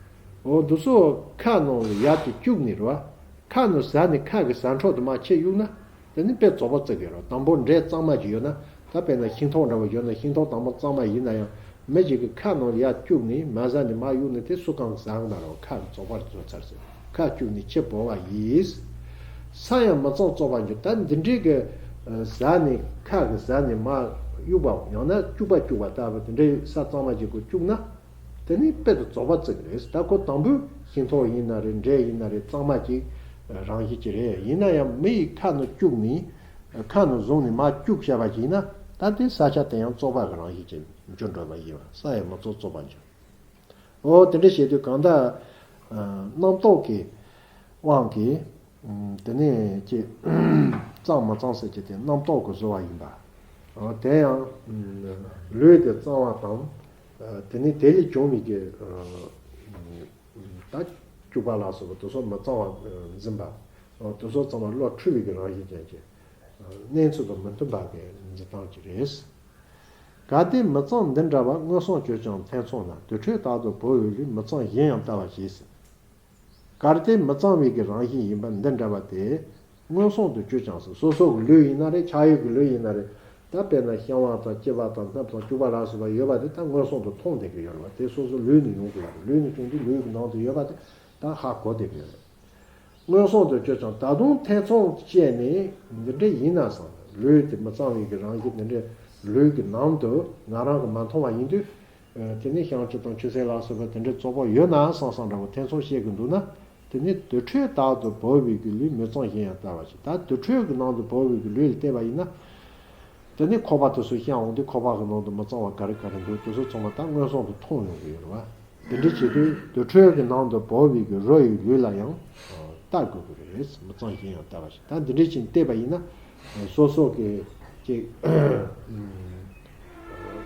འོ་འདི་ཚོ་ཁ་ནང་ལ་ཡར་གྱི་བཅུག་ནས་རེད་བ། ཁ་ནང་ཟ་ནས་ཁ་གི་ཟ་འཕྲོ་དེ་མར་ཕྱིར་གཡུག་ན། དེ་ནི་དཔེ་བཙོག་པ་བརྩི་གི་རེད། དང་པོ་འབྲས་གཙང་མ་ཅིག་ཡོད་ན། ད་དཔེར་ན་ཤིང་ཏོག་འདྲ་བོ་ཡོད་ན་ཤིང་ཏོག་དང་པོ་གཙང་མ་ཡིན་ན་ཡང་། མི་ཞིག་གིས་ཁ་ནང་ལ་ཡར་བཅུག་ནས་མར་ཟ་ནས་མར་གཡུག་ནས་དེ་སུ་གང་གིས་ཟ་གི་མ་རེད། ཁ་གི་བཙོག་པ་བཟོས་ཚར་ཟེར། ཁ་བཅུག་ནས་ཕྱིར་བོར་བ་ཡིས། ས་ཡང་མི་གཙང་རྩོད་པར་འགྱུར། ད་འདི་འདྲའི་གི་ཟ་ནས་ཁ་གིས་ཟ་ནས་མར་གཡུག་པའམ་ཡང་ན་བཅུག་པ་བཅུག་པ་ལྟ་བུ་དེ་འདྲའི་ས་གཙང་མ་ཅིག་གི་བཅུག་ན། དེ་ནི་དཔེ་དེ་རྫོགས་པ་བརྩི་གི་རེད། ད་ཁོ་དང་པོའི་ཤིང་ཏོག་ཡིན་ན་རེད། འབྲས་ཡིན་ན་རེད། གཙང་མ་ཅིག་རང་བཞིན་ཅིག་རེད། ཡིན་ན་ཡང་མི་ཡི་ཁ་ནང་བཅུག་ནས། ཁ་ནང་བཟུང་ནས་མར་བཅུག་བྱས་པ་ཞིག་ཡིན་ན། ད་དེ་ས་ཆ་དེ་ཡང་བཙོག་པ་གི་རང་བཞིན་ཅན་འགྱུར་འགྲོ་བ་ཡིན་པ། ས་ཡང་མི་གཙང་རྩོད་པར་འགྱུར། འོ་དེ་འདྲ་བྱེད་དུས་གང་ལྟར། རྣམ་རྟོག་གི་དབང་གིས། དེ་ནས་ཅི། གཙང་མི་གཙང་ཟེར་གྱི་དེ་རྣམ་རྟོག་གིས་བཟོ་བ་ཡིན་པ། འོ་དེ་ཡང་། ལུས་དེ་གཙང་བ་དང་། དེ་ནས་དེ་ལས་བྱུང་བའི་གི། ད་སྐྱུག་པ་ལ་སོགས་པ་དེ་ཚོ་མི་གཙང་བ་འཛིན་པ། དེ་ཚོ་ཚང་མ་བློ་འཁྲུལ་བའི་གི་རང་བཞིན་ཅན་གྱི། གནས་ཚུལ་དང་མི་མཐུན་པ་གི་འཛིན་སྟངས་ཅིག་རེད། གལ་ཏེ་མི་གཙང་འདི་འདྲ་བ། མངོན་སུམ་སྤྱོད་ཅིང་ཐེ་ཚོམ་ན། དུར་ཁྲོད་ལྟར་དུ་བོར་བའི་ལུས། མི་གཙང་གཞན་ཡང་ལྟ་བར་བྱེད་ཟེར། གལ་ཏེ་མི་གཙང་བའི་གི་རང་བཞིན་ཡིན་པ་འདི་འདྲ་བ་དེ། མངོན་སུམ་དུ་གྱུར་ཀྱང་སོ་སོ་སོ་གི་ལུས་ཡིན་ན་རེད། ཆགས་ཡུལ་གྱི་ལུས་ཡིན་ན་རེད། ད་དཔེར་ན་བཤང་བ་དང་གཅི་བ་དང་སྣབས་དང་སྐྱུག་པ་ལ་སོགས་པ་ཡོད་པ་དེ་ད་མངོན་སུམ་དུ་མཐོང་བསྡད་ཀྱི་ཡོད་རེད་བ། དེ་སོ་སོ་ལུས་ནས་ཡོང་གི་ཡོད་རེད། ལུས་ནས་བྱུང་དུས་ལུས་ཀྱི་ནང་དུ་ཡོད་པ་དེ་ད་ཧ་གོ་བསྡད་ཀྱི་ཡོད་རེད། མངོན་སུམ་དུ་གྱུར་ཀྱང་ད་དུང་ཐེ་ཚོམ་སྐྱེས་ནས་འདི་འདྲ་ཡིན་ན་བསམ། ལུས་དེ་མི་གཙང་བའི་གི་རང་བཞིན་འདི་འདྲ་ལུས་ཀྱི་ནང་དུ་ང་རང་གིས་མ་མཐོང་བ་ཡིན་དུས། དེ་ནས་བཤང་གཅི་དང་ཆུ་སེར་ལ་སོགས་པ་དེ་འདྲའི་བཙོག་པ་ཡོད་ན་བསམ་བསམ་འདྲ་བོ་ཐེ་ཚོམ་བཤད་ཀྱི་འདུག་ན། དེ་ནི་དུར་ཁྲོད་དག་ཏུ་བབས་པའི་གི་ལུས་མི་གཙང་ཞིང་ཡང་ལྟ་བ་ཞིག་ད་དུར་ཁྲོད་ཀྱི་ནང་དུ་བབས་པའི་གི་ལུས་ལ་བལྟས་པ་ཡིན་ན། དེ་ནི་ཁོག་པ་དེ་ཚོ་བཤང་འོང་དུས་ཁོག་པ་གི་ནང་དུ་མི་གཙང་བ་ག་རེ་ག་རེ་འདུག་དེ་ཚོ་ཚང་མ་ད་མངོན་སུམ་དུ་མཐོང་ཡོང་གི་ཡོད་རེད་བ། དེ་འདྲ་བྱེད་དུས་དུར་ཁྲོད་ཀྱི་ནང་དུ་བབས་པའི་གི་རོ་ཡི་ལུས་ལ་ཡང་ལྟ་དགོས་ཀྱི་རེད། མི་གཙང་ཞིང་ཡང་ལྟ་བ་ཞིག་ད་འདི་འདྲ་ཞིག་བལྟས་པ་ཡིན་ན། སོ་སོ་གི་ཅིག་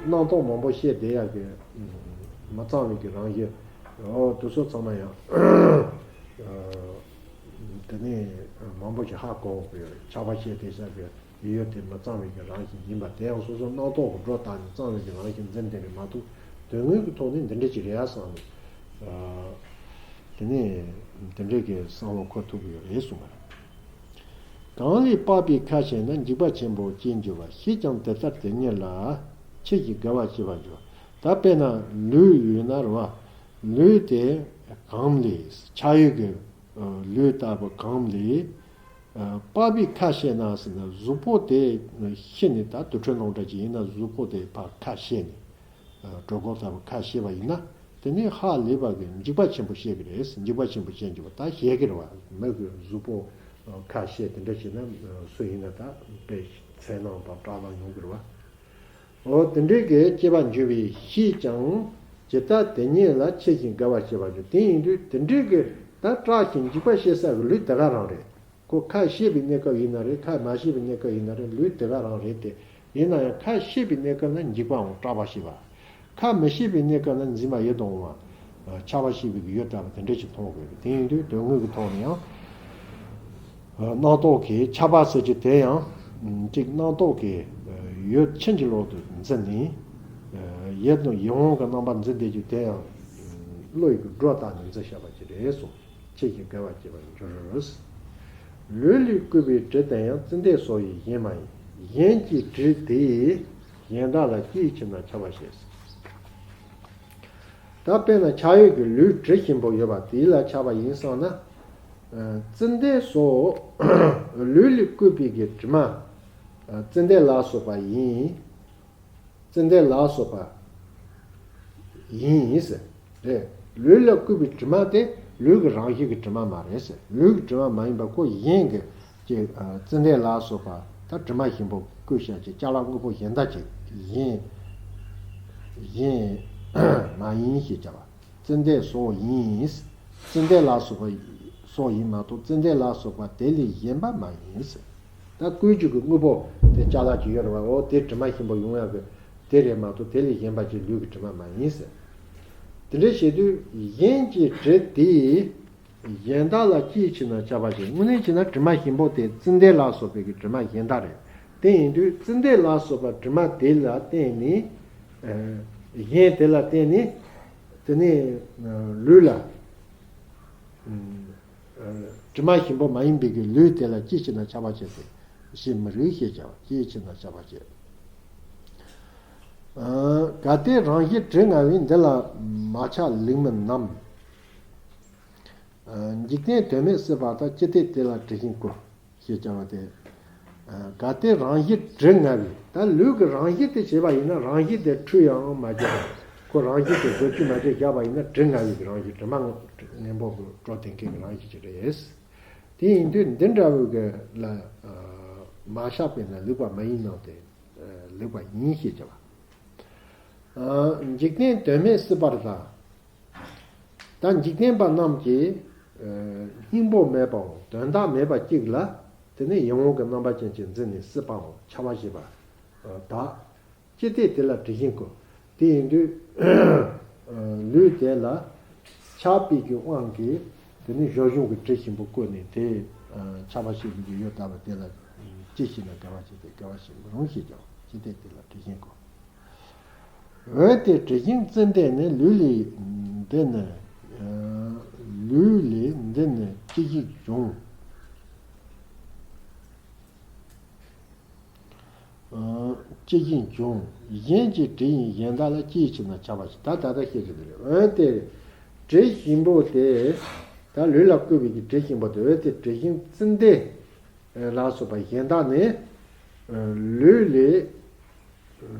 རྣམ་རྟོག་མང་པོ་བཤད་བསྡད་ཡག་གི་མ་ཚང་བའི་གི་རང་བཞིན། འོ་དེ་ཚོ་ཚང་མ་ཡང་དེ་ནས་མང་པོ་ཞིག་ཧ་གོ་གི་ཆགས་པ་བཤད་བསྡད་ཡག་གི་ཡོད་དེ་མ་ཚང་བའི་གི་རང་བཞིན་ཡིན་པ་དེ་ཡང་སོ་སོ་རྣམ་རྟོག་གི་སྒྲོ་བཏགས་ནས་གཙང་བའི་གི་རང་བཞིན་འཛིན་བསྡད་པ་མ་གཏོགས་དོན་དངོས་ཀྱི་ཐོག་ནས་འདི་འདྲ་ཅིག་རེད་ཡ་བསམ་ནས་དེ་ནས་དེ་འདྲའི་གི་བསམ་བློ་འཁོར་ཐུབ་ཀྱི་ཡོད་རེད་གསུངས་པ་རེད། གང་ལས་པགས་པའི་ཁ་ཕྱེ་ན་འཇིགས་པ་ཆེན་པོ་སྐྱེ་འགྱུར་བ། ཤེས་ཀྱང་དེ་ལྟར་དེ་ཉིད་ལ་ཆོས་ཀྱི་དགའ་བ་སྐྱེ་བར་འགྱུར། ད་དཔེར་ན་ལུས་ཡོད་ན་རེད་བ། ལུས་དེ་གང་ལས་ཆགས་ཡུལ་གྱི་ལུས་ལྟ་བུ་གང་ལས་པགས་པའི་ཁ་ཕྱེ་ན་ཟེར་ན་གཟུགས་པོ་དེ་ཕྱེ་ནས། ད་དུར་ཁྲོད་ནང་འདྲ་ཅིག་ཡིན་ན་གཟུགས་པོ་དེ་ཕར་ཁ་ཕྱེ་ནས། གྲོད་ཁོག་ལྟ་བུ་ཁ་ཕྱེ་བ་ཡིན་ན། དེ་ནས་ཧ་ལས་པ་གི་འཇིགས་པ་ཆེན་པོ་བཤད་གི་རེད། འཇིགས་པ་ཆེན་པོ་བཤད་འཇིགས་པ་ད་བཤད་གི་རེད་བ། མི་གི་གཟུགས་པོ་ཁ་ཕྱེ་དེ་འདྲ་བྱས་ན་སུ་ཡིན་ན་ད་དཔེ་མཚན་ནང་དང་སྐྲག་སྣང་ཡོང་གི་རེད་བ། འོ་དེ་འདྲའི་གི་སྐྱེ་བར་འགྱུར་བའི་ཤེས་ཀྱང་ཇི་ལྟར་དེ་ཉིད་ལ་ཆེ་ཞིང་དགའ་བ་སྐྱེ་བར་འགྱུར། དེ་ཡིན་དུས་དེ་འདྲའི་གི་ད་སྐྲག་ཞིང་འཇིགས་པ་བཤད་ས་གི་ལུས་དེ་ག་རང་རེད། ཁོ་ཁ་ཕྱེ་བའི་གནས་སྐབས་ཡིན་ན་རེད། ཁ་མ་ཕྱེ་བའི་གནས་སྐབས་ཡིན་ན་རེད། ལུས་དེ་ག་རང་རེད་དེ། ཡིན་ན་ཡང་ཁ་ཕྱེ་བའི་གནས་སྐབས་ན་འཇིགས་པའམ་སྐྲག་པ་སྐྱེ་བ། ཁ་མི་ཕྱེ་བའི་གནས་སྐབས་ན་འཛིན་པ་ཡིད་དུ་འོང་བ། ཆགས་པ་སྐྱེ་བའི་ཡུལ་ལྟ་བུ་དེ་འདྲ་ཞིག་མཐོང་དགོས་རེད། དེ་ཡིན་དུས་དོན་དངོས་ཀྱི་ཐོག་ནས་ཡང་རྣམ་རྟོག་གི་ཆགས་པ་ཟེར་གྱི་དེ་ཡང་གཅིག་རྣམ་རྟོག་གི་ཡུལ་ཕྱིན་ཅི་ལོག་ཏུ་འཛིན་ནས། ཡིད་དང་ཡིད་འོང་གི་རྣམ་པ་འཛིན་བསྡད་རྒྱུ་དེ་ཡང་བློ་ཡི་སྒྲོ་བཏགས་ནས་འཛིན་བཞག་པ་ཅིག་རེད་གསུངས། ཆེ་ཞིང་དགའ་བ་སྐྱེ་བར་འགྱུར། ལུས་ལས་བརྐོས་པའི་དྲི་དེ་ཡང་ཙན་དན་སོགས་ཡི་གཞན་མ་ཡིན། གཞན་གྱི་དྲི་དེ་ཡིས་གཞན་དག་ལ་ཅི་ཡི་ཕྱིར་ན་ཁྱབ་པར་བྱེད། ད་དཔེར་ན་ཆགས་ཡུལ་གྱི་ལུས་དྲི་ཞིམ་པོ་ཡོད་པ་དེ་ལ་ཆགས་པ་ཡིན་བསམ་ན། ཙན་དན་སོགས་ལུས་ལས་བརྐོས་པའི་གི་དྲི་མ། ཙན་དན་ལ་སོགས་པ་ཡིན། ཙན་དན་ལ་སོགས་པ་ཡིན་ཟེར། རེད། ལུས་ལ་བརྐོས་པའི་དྲི་མ་དེ་ལུས་ཀྱི་རང་བཞིན་གྱི་དྲི་མ་མ་རེད་ཟེར། ལུས་ཀྱི་དྲི་མ་མ་ཡིན་པ་ཁོ་གཞན་གྱི་ཅིག་ཙན་དན་ལ་སོགས་པ་ད་དྲི་མ་ཞིམ་པོ་བརྐོས་བཞག་ཅིག་ཅ་ལག་དངོས་པོ་གཞན་དག་ཅིག་གཞན་གཞན་མ་ཡིན་ཞེས་བྱ་བ། ཙན་དན་སོགས་ཡིན། ཙན་དན་ལ་སོགས་པ་སོགས་ཡིན་མ་གཏོགས་ཙན་དན་ལ་སོགས་པ་དེ་ལས་གཞན་པ་མ་ཡིན་ཟེར། ད་བརྐོས་རྒྱུ་གི་དངོས་པོ་དེ་ཅ་ལག་ཅིག་ཡོད་རེད་བ། འོ་དེ་དྲི་མ་ཞིམ་པོ་ཡོང་ཡག་གི་དེ་རེད་མ་གཏོགས་དེ་ལས་གཞན་པ་ཅིག་ལུས་ཀྱི་དྲི་མ་མ་ཡིན་ཟེར། དེ་འདྲ་བྱེད་དུས་གཞན་གྱི་དྲི་དེས་གཞན་དག་ལ་ཅིའི་ཕྱིར་ན་ཁྱབ་པར་བྱེད། དངོས་གནས་བྱས་ན་དྲི་མ་ཞིམ་པོ་དེ་ཙན་དན་ལ་སོགས་པའི་གི་དྲི་མ་གཞན་དག་རེད། དེ་ཡིན་དུས་ཙན་དན་ལ་སོགས་པ་དྲི་མ་དེ་ལ་བརྟེན་ནས་གཞན་དེ་ལ་བརྟེན་ནས་དེ་ནས་ལུས་ལ། དྲི་མ་ཞིམ་པོ་མ་ཡིན་པའི་གི་ལུས་དེ་ལ་ཅིའི་ཕྱིར་ན་ཁྱབ་པར་བྱེད་དེ། ཞེས་མི་རིགས་ཞེས་བྱ་བ་ཅིའི་ཕྱིར་ན་ཁྱབ་པར་བྱེད། གལ་ཏེ་རང་བཞིན་དྲི་ང་བས་འདི་ལ་མ་ཆགས་ལུགས་མིན་ནམ། འཇིག་རྟེན་དོན་མེད་སྲིད་པ་དག །ཅི་སྟེ་དེ་ལ་དྲི་ཞིམ་བརྐོ། ཞེས་བྱ་བ་སྟེ། གལ་ཏེ་རང་བཞིན་དྲི་ང་བས། ད་ལུས་ཀྱི་རང་བཞིན་དེ་བྱས་པ་ཡིན་ན་རང་བཞིན་དེ་འཁྲུད་ཡང་མ་བྱས་པ། ཁོ་རང་བཞིན་དེ་བཟོ་བཅོས་མ་བྱས་བཞག་པ་ཡིན་ན་དྲི་ང་བའི་རང་བཞིན་དྲི་མ་ངན་པོ་གི་སྒྲོ་འདེགས་མཁན་གྱི་རང་བཞིན་ཅིག་རེད། དེ་ཡིན་དུས་འདི་འདྲ་བའི་གི་ལ་མ་བཞག་པས་ན་ལུགས་པ་མ་ཡིན་ནོ་སྟེ། ལུགས་པ་ཡིན་ཞེས་བྱ་བ། འཇིག་རྟེན་དོན་མེད་སྲིད་པར་གདའ། ད་འཇིག་རྟེན་པ་རྣམས་ཀྱི་སྙིང་པོ་མེད་པའམ་དོན་དག་མེད་པ་གཅིག་ལ་དེ་ནི་ཡིད་འོང་གི་རྣམ་པ་ཅན་གྱིས་འཛིན་ནས་སྲིད་པའམ་ཆགས་པ་ཞེས་པ་དག །ཅི་སྟེ་དེ་ལ་དྲི་ཞིམ་བརྐོ། དེ་ཡིན་དུས་ལུས་དེ་ལ་ཆགས་པའི་གི་དབང་གིས་དེ་ནི་གཞོམ་གཞུང་གི་དྲི་ཞིམ་པོ་བརྐོས་ནས་དེ་ཆགས་པ་ཞེས་པའི་གི་ཡུལ་ལྟ་བུ་དེ་ལ་ཅི་ཞིག་ན་དགའ་བ་ཞིག་སྟེ་དགའ་བ་ཞིག་མི་རུང་ཞེས་ཀྱང་ཅི་སྟེ་དེ་ལ་དྲི་ཞིམ་བརྐོ། འོན་ཏེ་དྲི་ཞིམ་ཙན་དན་ནི་ལུས་ལས་འདི་ནི། ལུས་ལས་འདི་ནི་ཅི་ཞིག་འབྱུང་། སྐྱེ་ཞིང་འབྱུང་། གཞན་གྱི་དྲི་ཡིས་གཞན་དག་ལ། སྐྱེ་ཡི་ཕྱིར་ན་ཆགས་པ་ཞེས། ད་ད་ལྟ་བཤད་ཀྱི་འདུག་རེད། འོན་ཏེ་དྲི་ཞིམ་པོ་དེ། ད་ལུས་ལ་བསྐུས་པའི་གི་དྲི་ཞིམ་པོ་དེ། འོན་ཏེ་དྲི་ཞིམ་ཙན་དན་ལ་སོགས་པ་གཞན་དག་ནི་ལུས་ལས།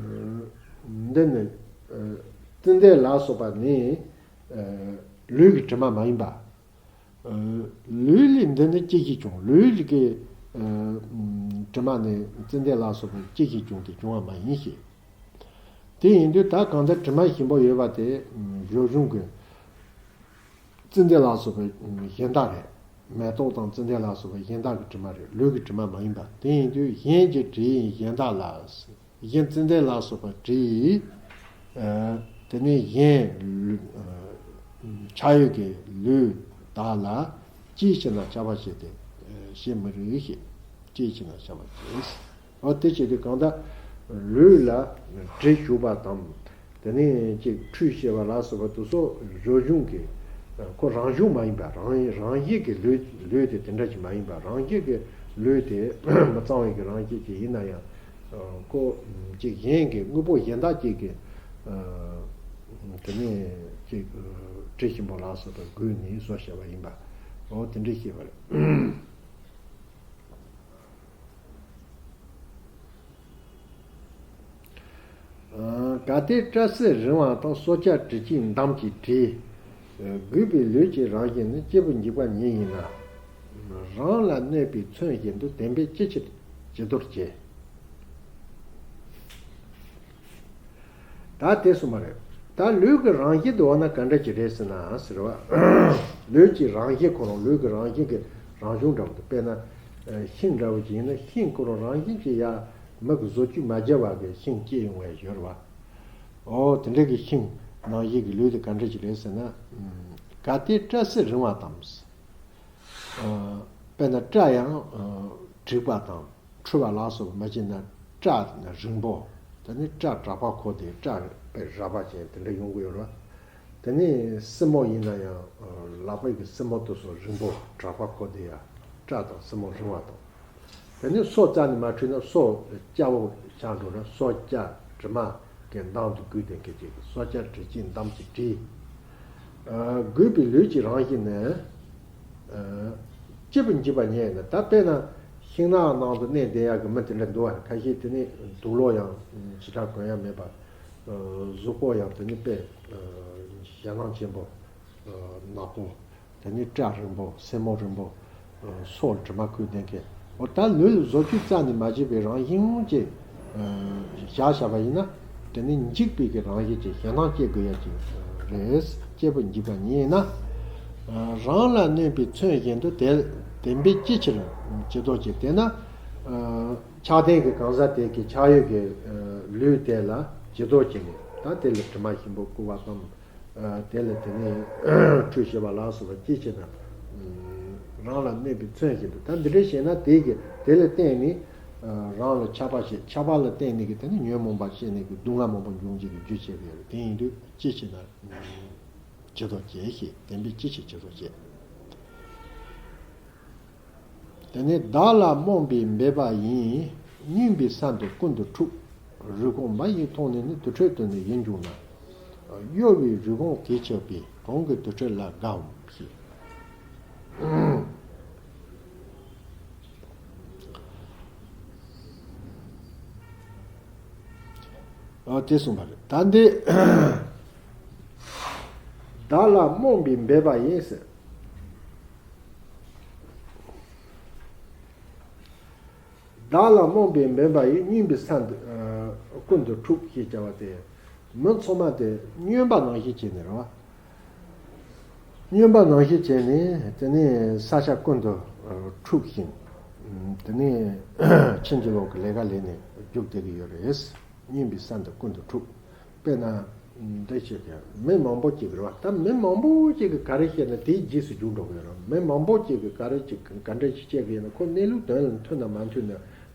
འདི་ནི་ཙན་དན་ལ་སོགས་པ་ནི་ལུས་ཀྱི་དྲི་མ་མ་ཡིན་པ། ལུས་ལས་འདི་ནི་སྐྱེ་ཞིང་འབྱུང་། ལུས་ཀྱི་དྲི་མ་ནི་ཙན་དན་ལ་སོགས་པ་སྐྱེ་ཞིང་འབྱུང་སྟེ་བྱུང་བ་མ་ཡིན་ཞེས། དེ་ཡིན་དུས་ད་གང་ལྟར་དྲི་མ་ཞིམ་པོ་ཡོད་པ་དེ་བཞོ་གཞུང་གི་ཙན་དན་ལ་སོགས་པའི་གཞན་དག་རེད། མེ་ཏོག་དང་ཙན་དན་ལ་སོགས་པའི་གཞན་དག་གི་དྲི་མ་རེད། ལུས་ཀྱི་དྲི་མ་མ་ཡིན་པ། དེ་ཡིན་དུས་གཞན་གྱི་དྲི་ཡིས་གཞན་དག་ལ། གཞན་ཙན་དན་ལ་སོགས་པའི་དྲི་ཡིས། དེ་ནས་གཞན་ལུས་ཆགས་ཡོད་ཀྱི་ལུས་དག་ལ་སྐྱེ་ཡི་ཕྱིར་ན་ཆགས་པ་ཞེས་ཏེ་བཤད་མི་རིགས་ཤིག་སྐྱེ་ཡི་ཕྱིར་ན་ཆགས་པ་ཞེས། འོ་དེ་བྱེད་དུས་གང་ལྟར་ལུས་ལ་དྲི་ཞུགས་པ་དང་། དེ་ནས་ཅིག་ཁྲུས་བྱེད་པ་ལ་སོགས་པ་དེ་ཚོ་བཞོ་གཞུང་གི་ཁོ་རང་གཞུང་མ་ཡིན་པ། རང་རང་བཞིན་གྱི་ལུས་ལུས་དེ་དེ་འདྲ་ཞིག་མ་ཡིན་པ། རང་བཞིན་གྱི་ལུས་དེ་མི་གཙང་བའི་གི་རང་བཞིན་ཅིག་ཡིན་ན་ཡང་ཁོ་ཅིག་གཞན་གྱི་དངོས་པོ་གཞན་དག་ཅིག་གི་དེ་ནས་ཅིག་དྲི་ཞིམ་པོ་ལ་སོགས་པ་བསྐུས་ནས་བཟོ་བྱས་པ་ཡིན་པ། འོ་དེ་འདྲ་ཤེས་པ་རེད། གལ་ཏེ་སྐྲ་སེར་རིང་བ་དང་། སྲོག་ཆགས་དྲི་ཆུས་འདམ་གྱིས་བྲིས། རྒུད་པའི་ལུས་ཀྱི་རང་བཞིན་ནི། སྐྱེས་བུ་འཇིགས་པ་ཉིད་ཡིན་ན། རང་ལ་གནོད་པའི་མཚོན་བཞིན་དུ། བདེན་པས་ཅི་ཕྱིར་བྱི་དོར་བྱེད། ད་དེ་གསུངས་པ་རེད། ད་ལུས་ཀྱི་རང་བཞིན་དུ་འོ་ན་ག་འདྲ་ཅིག་རེད་ཟེར་ན་ཟེར་བ། ལུས་ཀྱི་རང་བཞིན་ཁོ་རང་ལུས་ཀྱི་རང་བཞིན་གྱི་རང་བྱུང་འདྲ་བོ་དེ། དཔེར་ན་ཤིང་འདྲ་བོ་ཅིག་ཡིན་ན་ཤིང་ཁོ་རང་རང་བཞིན་གྱིས་ཡ་མི་གི་བཟོ་བཅོས་མ་བརྒྱབ་པ་གི་ཤིང་སྐྱེས་ཡོང་བའི་ཡོད་རེད་བ། འོ་དེ་འདྲ་གི་ཤིང་ནང་བཞིན་གྱི་ལུས་དེ་ག་འདྲ་ཅིག་རེད་ཟེར་ན། གལ་ཏེ་སྐྲ་སེར་རིང་བ་དང་། དཔེར་ན་སྐྲ་ཡང་འཁྲིགས་པ་དང་། འཁྲུ་བ་ལ་སོགས་པ་མ་བྱས་ན་སྐྲ་རིང་པོ། དེ་ནི་སྐྲ་དྲེག་པ་ཁོ་དེ་སྐྲ་དཔེ་རལ་པ་ཅན་དེ་འདྲ་ཡོང་གི་ཡོད་རེད། དེ་ནི་སྲིན་མོ་ཡིན་ན་ཡང་ལག་པའི་གི་སྲིན་མོ་དེ་ཚོ་རིང་པོ་དྲེག་པ་ཁོ་དེ་ཡང་སྐྲ་དང་སྲིན་མོ་རིང་བ་དང་། དེ་ནི་སོ་རྩ་ནས་མ་འཁྲུས་ན་སོ་སྐྱ་བོ་ཆགས་འགྲོ་ན་སོ་སྐྱ་དྲི་མ་གི་མདངས་དེ་བསྐུས་ཏེ་གི་ཅིག་སྲོག་ཆགས་དྲི་ཆུས་འདམ་གྱིས་བྲིས། རྒུད་པའི་ལུས་ཀྱི་རང་བཞིན་ནི། སྐྱེས་བུ་འཇིགས་པ་ཉིད་ཡིན་ན། ད་དཔེར་ན་ཤིང་ནགས་ནང་དུ་གནས་བསྡད་ཡག་གི་མི་དེ་འདྲ་འདུག་བ། ཁ་ཤས་དེ་ནི་དུག་ལོག་ཡང་ཞེ་དྲག་གོན་ཡག་མེད་པ། གཟུགས་པོ་ཡང་དེ་ནི་དཔེ་ཞེད་སྣང་ཆེན་པོ། ནག་པོ། དེ་ནི་སྐྲ་རིང་པོ་སེན་མོ་རིང་པོ། སོ་དྲི་མ་བསྐུས་ལྡན་མཁན། འོ་ད་ལུས་ལ་བཟོ་བཅོས་རྩ་ནས་མ་བྱས་པའི་རང་བཞིན་གྱི་བཞག་བཞག་པ་ཡིན་ན། དེ་ནི་འཇིགས་པའི་གི་རང་བཞིན་གྱི་ཞེད་སྣང་སྐྱེ་དགོས་ཡ་ཅིག་རེད། སྐྱེས་བུ་འཇིགས་པ་ཉིད་ཡིན་ན། རང་ལ་གནོད་པའི་མཚོན་བཞིན་དུ། དེ་བདེན་པས་ཅི་ཕྱིར་བྱི་དོར་བྱེད། དེས་ན་ཆགས་ལྡན་གྱི་གང་ཟག་དེ་གི་ཆགས་ཡོད་ཀྱི་ལུས་དེ་ལ་བྱི་དོར་བྱས་ནས་ད་དེ་ལ་དྲི་མ་ཞིམ་པོ་བསྐུ་བ་དང་། དེ་ལ་དེ་ནས་ཁྲུས་བྱེད་པ་ལ་སོགས་པ་ཅི་བྱེད་ན། རང་ལ་གནོད་པའི་མཚོན་བཞིན་དུ། ད་འདི་འདྲ་བྱས་ན་དེ་གི་དེ་ལ་བརྟེན་ནས་རང་ལ་ཆགས་པ་བྱེད། ཆགས་པ་ལ་བརྟེན་ནས་གི་དེ་ནི་ཉོན་མོངས་པ་སྐྱེས་ནས་གི་སྡུག་བསྔལ་མང་པོ་འབྱུང་བྱེད་ཀྱི་རྒྱུ་བྱེད་ཀྱི་ཡོད་རེད། དེ་ཡིན་དུས་ཅི་བྱེད་ན་བྱི་དོར་བྱེད་ཞེས། བདེན་པས་ཅི་ཕྱིར་བྱི་དོར་བྱེད། དེ་ནས་བདག་ལ་རྨོངས་པས་འབད་པ་ཡིན། སྨྱོན་པའི་ས་འདི་ཀུན་ཏུ་འཁྲུགས། རུས་ཁུངས་མ་ཡིས་མཐོང་ནས་ནི། དུར་ཁྲོད་དུ་ནི་ཡིད་འཇུག་ན། གཡོ་བའི་རུས་ཁུངས་དེས་ཆགས་པས། གང་གི་དུར་ཁྲོད་ལ་དགའ་འམ་ཞེས། ཨ་དེ་གསུངས་པ་རེད། ད་འདི་བདག་ལ་རྨོངས་པས་འབད་པ་ཡིན་ཟེར། བདག་ལ་རྨོངས་པས་འབད་པ་ཡིས། སྨྱོན་པའི་ས་འདི་ཀུན་ཏུ་འཁྲུགས་ཞེས་བྱ་བ་སྟེ། མི་ཚང་མ་དེ་སྨྱོན་པ་ནང་བཞིན་བྱས་ནས་རེད་བ། སྨྱོན་པ་ནང་བཞིན་བྱས་ནས་དེ་ནས་ས་ཆ་ཀུན་ཏུ་འཁྲུགས་ཤིང་། དེ་ནས་ཕྱིན་ཅི་ལོག་གི་ལས་ཀ་ལས་ནས་རྒྱུག་བསྡད་ཀྱི་ཡོད་རེད། སྨྱོན་པའི་ས་འདི་ཀུན་ཏུ་འཁྲུགས། དཔེར་ན། འདི་བྱེད་ཀྱི་མི་མང་པོ་ཅིག་རེད་བ། ད་མི་མང་པོ་ཅིག་གིས་ག་རེ་བཤད་ན་དེའི་རྗེས་སུ་རྒྱུག་འགྲོ་གི་ཡོད་རེད། མི་མང་པོ་ཅིག་གིས་ག་རེ་ཅིག་ག་འདྲ་ཞིག་བཤད་ཀྱི་ཡོད་ན་ཁོ་གནས་ལུགས་དོན་ལ་མཐུན་ན་མ་མཐུན་ན།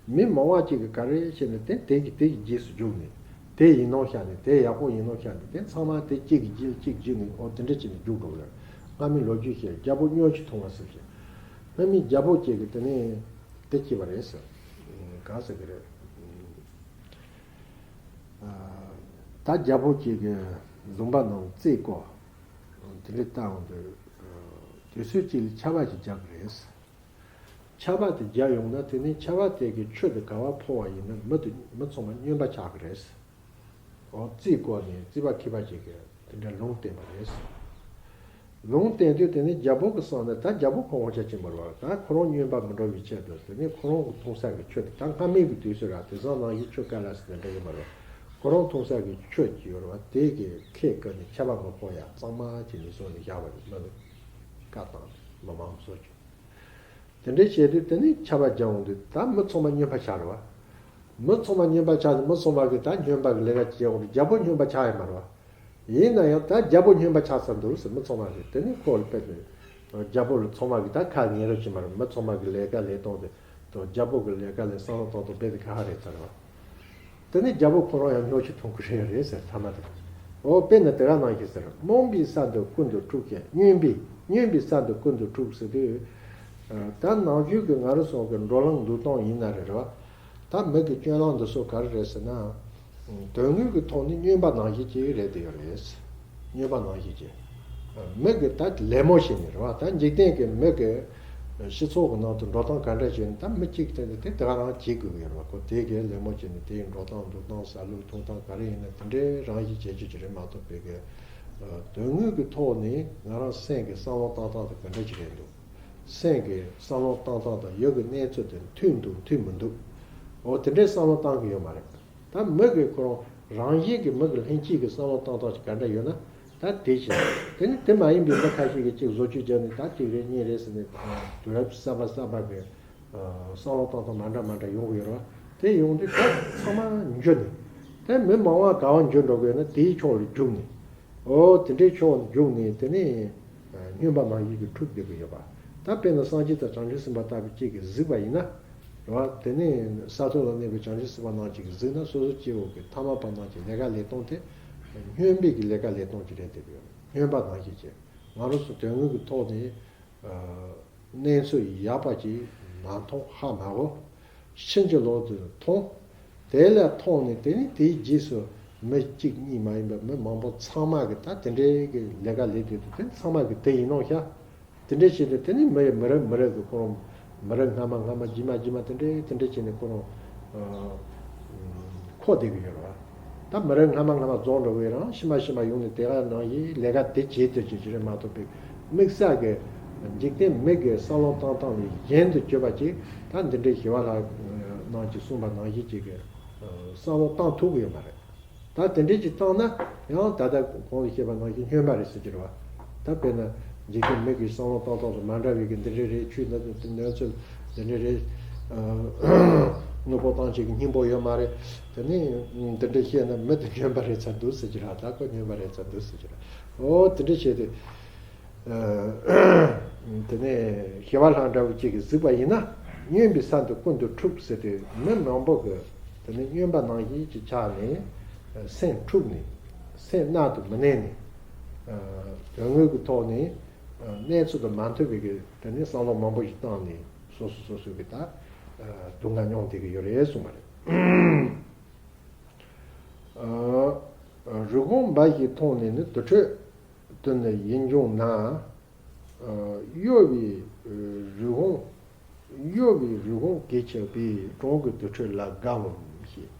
མི་མང་བ་ཅིག་གིས་ག་རེ་བཤད་ན་དེ་དེ་གི་དེ་གི་རྗེས་སུ་རྒྱུག་ནས་དེ་ཡིན་ནོ་བཞག་ནས་དེ་ཡག་པོ་ཡིན་ནོ་བཞག་ནས་དེ་ཚང་མ་དེ་གཅིག་གི་རྗེས་གཅིག་རྒྱུག་ནས། འོ་དེ་འདྲ་བྱས་ནས་རྒྱུག་འགྲོ་གི་རེད། སྔ་མའི་ལོ་རྒྱུས་བཤད། རྒྱལ་པོ་སྨྱོ་ཆུ་འཐུང་བ་ཟེར་བཤད། སྔ་མའི་རྒྱལ་པོ་ཅིག་གིས་དེ་ནས་དེ་བྱས་པ་རེད་ཟེར། གང་ཟེར་གི་རེད། ད་རྒྱལ་པོ་གཅིག་གི་ལུང་པ་ནང་རྩིས་སྐོར་དེ་འདྲ་བལྟ་འོང་དུས། དུས་ཚོད་གཅིག་ལ་ཆར་པ་ཞིག་རྒྱག་གི་རེད། ཆར་པ་དེ་རྒྱག་ཡོང་ན་དེ་ནི་ཆར་པ་དེ་གི་ཆུ་དེ་ག་བ་ཕོག་པ་ཡིན་ན་མི་དེ་མི་ཚང་མ་སྨྱོན་པ་ཆགས་ཀྱི་རེད། འོ་རྩིས་སྐོར་ནས་རྩིས་པ་མཁས་པ་ཅིག་གིས་དེ་འདྲ་ལུང་བསྟན་པ་རེད། ལུང་བསྟན་དུས་དེ་ནི་རྒྱལ་པོ་གི་བསམ་ན་ད་རྒྱལ་པོ་ཁོ་ངོ་ཆ་ཅི་མ་རེད་བ། ད་ཁོ་རང་སྨྱོན་པ་མི་འགྲོ་བའི་ཆེད་དུ་དེ་ནི་ཁོ་རང་གི་འཐུང་ས་གི་ཆུ་དེ་ད་སྔ་མའི་གི་དུས་སུ་ར་དེང་སང་ནང་བཞིན་ཆུ་ཀ་ལ་སི་དེ་འདྲ་གི་མ་རེད། ཁོ་རང་འཐུང་ས་གི་ཆུ་ཅིག་ཡོད་རེད་བ། དེ་གི་ཁད་བཀལ་ནས་ཆར་པ་མ་ཕོག་ཡ་གཙང་མ་བྱས་ནས་བཟོས་ནས་བཞག་པ་རེད། མི་ལ་བཀའ་བཏང་ནས་མི་མང་བཟོ་བྱས། དེ་འདྲའི་བྱས་དུས་དེ་ནི་ཆར་པ་རྒྱག་འོང་དུས་ད་མི་ཚང་མ་སྨྱོན་པ་ཆགས་རེད་བ། མི་ཚང་མ་སྨྱོན་པ་ཆགས་ནས་མི་ཚང་མ་གིས་ད་སྨྱོན་པ་གི་ལས་ཀ་བྱེད་འོང་དུས་རྒྱལ་པོ་སྨྱོན་པ་ཆགས་ཡོད་མ་རེད་བ། ཡིན་ན་ཡང་ད་རྒྱལ་པོ་སྨྱོན་པ་ཆགས་ཚར་འདུག་ཟེར། མི་ཚང་མ་གིས་དེ་ནི་ཁོ་ལ་དཔེ་དེ་རྒྱལ་པོ་ལ་ཚང་མ་གིས་ད་ཁ་ཉན་རོགས་བྱེད་མ་རེད། མི་ཚང་མ་གི་ལས་ཀ་ལས་སྟངས་དེ་དང་རྒྱལ་པོ་གི་ལས་ཀ་ལས་བསམ་བློ་གཏོང་སྟངས་དཔེ་དེ་ཁ་ཁ་རེད་ཚར་བ། དེ་ནི་རྒྱལ་པོ་ཁོ་རང་ཡང་སྨྱོ་ཆུ་འཐུང་གི་རེད་རེད་ཟེར། ཐ་མ་དེ། འོ་དཔེར་ན་དེ་ག་ནང་བཞིན་ཟེར། རྨོངས་པའི་ས་འདི་ཀུན་ཏུ་འཁྲུགས་ཀྱི། སྨྱོན་པའི་སྨྱོན་པའི་ས་འདི་ཀུན་ཏུ་འཁྲུགས་ཟེར་དུས། ད་ནང་ཆོས་ཀྱི་ང་རང་ཚོ་གི་འགྲོ་ལམ་འདུག་སྟངས་ཡིན་ན་རེད་རེད་བ། ད་མི་གི་སྤྱོད་ལམ་འདི་ཚོ་ག་རེ་རེད་ཟེར་ན། དོན་དངོས་ཀྱི་ཐོག་ནས་སྨྱོན་པ་ནང་བཞིན་ཅིག་རེད་དེ་ཡོད་རེད། སྨྱོན་པ་ནང་བཞིན་ཅིག་མི་གི་ད་ལད་མོ་བྱས་ནས་རེད་བ། ད་འཇིག་རྟེན་གྱི་མི་གི་སྤྱི་ཚོགས་ཀྱི་ནང་དུ་འགྲོ་སྟངས་ག་འདྲ་བྱས་ནས་ད་མི་གཅིག་དེ་དེ་དེ་ག་རང་བྱེད་དགོས་ཀྱི་ཡོད་རེད་བ། ཁོ་དེ་གའི་ལད་མོ་བྱས་ནས་དེའི་འགྲོ་སྟངས་འདུག་སྟངས་ཟ་ལུགས་འཐུང་སྟངས་ག་རེ་ཡིན་ན་དེ་འདྲའི་རང་བཞིན་བྱེད་རྒྱུ་ཅིག་རེད་མ་གཏོགས་པའི་གི་དོན་དངོས་ཀྱི་ཐོག་ནས་ང་རང་སེམས་ཀྱི་བསམ་བློ་བཏང་སྟངས་དེ་ག་འདྲ་ཅིག་རེད་འདུག་སེམས་ཀྱི་བསམ་བློ་བཏང་སྟངས་དང་ཡུལ་གྱི་གནས་ཚུལ་དེ་མཐུན་འདུག་མཐུན་མི་འདུག་འོ་དེ་འདྲའི་བསམ་བློ་བཏང་གི་ཡོད་མ་རེད། ད་མི་གི་ཁོ་རང་རང་བཞིན་གྱི་མི་གི་ལྷན་སྐྱེས་ཀྱི་བསམ་བློ་བཏང་སྟངས་ཀྱི་ག་འདྲ་ཡོད་ན་ད་དེ་བཞིན། དེ་ནི་དེ་མ་ཡིན་པའི་མི་ཁ་ཤས་ཀྱིས་གཅིག་བཟོ་བཅོས་བརྒྱབ་ནས་ད་གཅིག་རེད་གཉིས་རེད་ཟེར་ནས་དུས་རབས་གསར་པ་གསར་པ་གི་བསམ་བློ་བཏང་སྟངས་མ་འདྲ་མ་འདྲ་ཡོང་གི་ཡོད་རེད་བ། དེ་ཡོང་དུས་ད་ཚང་མ་འཇུ་ནས་དེ་མི་མང་བ་ག་བ་འཇུ་འགྲོ་གི་ཡོད་ན་དེའི་ཕྱོགས་ལ་རྒྱུག་ནས། འོ་དེ་འདྲའི་ཕྱོགས་རྒྱུགས་ནས་དེ་ནས་སྨྱོན་པ་ནང་བཞིན་གྱི་འཁྲུགས་བསྡད་ཀྱི་ཡོད་པ། ད་དཔེར་ན་སངས་རྒྱས་དང་བྱང་ཆུབ་སེམས་དཔའ་ལྟ་བུ་གཅིག་གིས་གཟིགས་པ་ཡིན་ན། རེད་བ། དེ་ནས་ས་ཐོག་ལ་གནས་པའི་བྱང་ཆུབ་སེམས་དཔའ་རྣམས་ཀྱིས་གཟིགས་ན་སོ་སོ་སྐྱེ་བོ་གི་ཐ་མལ་པ་རྣམས་ཀྱི་ལས་ཀ་ལས་སྟངས་དེ་སྨྱོན་པའི་གི་ལས་ཀ་ལས་སྟངས་ཅིག་རེད་བསྡད་ཀྱི་ཡོད། སྨྱོན་པ་ནང་བཞིན་བྱས། ང་རང་ཚོ་དོན་དངོས་ཀྱི་ཐོག་ནས་གནས་ཚུལ་ཡག་པ་ཅིག་མ་མཐོང་ཧ་མ་གོ། ཕྱིན་ཅི་ལོག་ཏུ་མཐོང་། དེ་ལས་མཐོང་ནས་དེ་ནི་དེའི་རྗེས་སུ་མི་གཅིག་གཉིས་མ་ཡིན་པར་མི་མང་པོ་ཚང་མ་གིས་ད་དེ་འདྲའི་གི་ལས་ཀ་ལས་དུས་དེ་ཚང་མ་གིས་དེ་ཡིན་ནོ་ཤ། དེ་འདྲའི་བྱས་ཏེ་དེ་ནི་མི་མི་རབས་མི་རབས་ཀྱི་ཁོ་རང་མི་རབས་སྔ་མ་སྔ་མ་རྗེས་མ་རྗེས་མ་དེ་འདྲའི་དེ་འདྲའི་བྱས་ནས་ཁོ་རང་འཁོར་བསྡད་ཀྱི་ཡོད་རེད་བ། ད་མི་རབས་སྔ་མ་སྔ་མ་རྫོགས་འགྲོ་གི་ཡོད་རང་ཕྱི་མ་ཕྱི་མ་ཡོང་ནས་དེ་ག་ནང་བཞིན་ལས་ཀ་དེ་བྱེད་སྡོད་ཀྱི་ཅི་རེད་མ་གཏོགས་པའི་དམིགས་བསལ་གྱི་འཇིག་རྟེན་མི་གི་བསམ་བློ་བཏང་སྟངས་ལས་གཞན་དུ་གྱུར་པ་ཅིག་ད་འདི་འདྲའི་ཞི་བ་ལྷ་རྣམས་ཀྱིས་གསུངས་པ་ནང་བཞིན་ཅིག་གི་བསམ་བློ་བཏང་ཐུབ་ཀྱི་ཡོད་མ་རེད། ད་དེ་འདྲའི་ཅིག་བཏང་ན་ཡང་ད་ལྟ་གོང་དུ་བཤད་པ་ནང་བཞིན་སྨྱོན་པ་རེད་ཟེར་གྱི་རེད་བ། ད་དཔེར་ན་འཇིག་རྟེན་མི་གི་བསམ་བློ་བཏང་སྟངས་དང་མ་འདྲ་བའི་གི་འདི་འདྲའི་རེད། ཆོས་འདི་འདི་གནས་ཚུལ་འདི་འདྲའི་རེད། དངོས་པོ་ཐམས་ཅད་ཀྱི་སྙིང་པོ་ཡོད་མ་རེད། དེ་ནས་འདི་འདྲའི་བཤད་ན་མི་དེ་སྨྱོན་པ་རེད་ཚར་འདུག་ཟེར་གྱི་རེད། ད་ཁོ་སྨྱོན་པ་རེད་ཚར་འདུག་ཟེར་གྱི་རེད། འོ་དེ་འདྲ་བྱས་ཏེ། དེ་ནས་ཞི་བ་ལྷ་འདྲ་བོ་གཅིག་གིས་གཟིགས་པ་ཡིན་ན་སྨྱོན་པའི་ས་འདི་ཀུན་ཏུ་འཁྲུགས་ཟེར་ཏེ་མི་མང་པོ་གིས་དེ་ནས་སྨྱོན་པ་ནང་བཞིན་གྱི་ཆགས་ནས་སེམས་འཁྲུགས་ནས་སེམས་གནག་ཏུ་མི་གནས་ནས་དོན་དངོས་ཀྱི་ཐོག་ནས་གནས་ཚུལ་དང་མ་མཐུན་པའི་གི་དེ་ནས་བསམ་བློ་མང་པོ་ཞིག་བཏང་ནས་སོ་སོ་སོ་སོ་གི་ད་སྡུག་བསྔལ་མྱོང་བསྡད་ཀྱི་ཡོད་རེད་གསུངས་པ་རེད། རི་བོང་འབའ་ཞིག་མཐོང་ནས་ནི་དུར་ཁྲོད་དུ་ནི་ཡིད་འབྱུང་ན། གཡོ་བའི་རི་བོང་གཡོ་བའི་རི་བོང་གྱིས་ཁྱབ་པའི་གྲོང་གི་དུར་ཁྲོད་ལ་དགའ་འམ་ཞེས།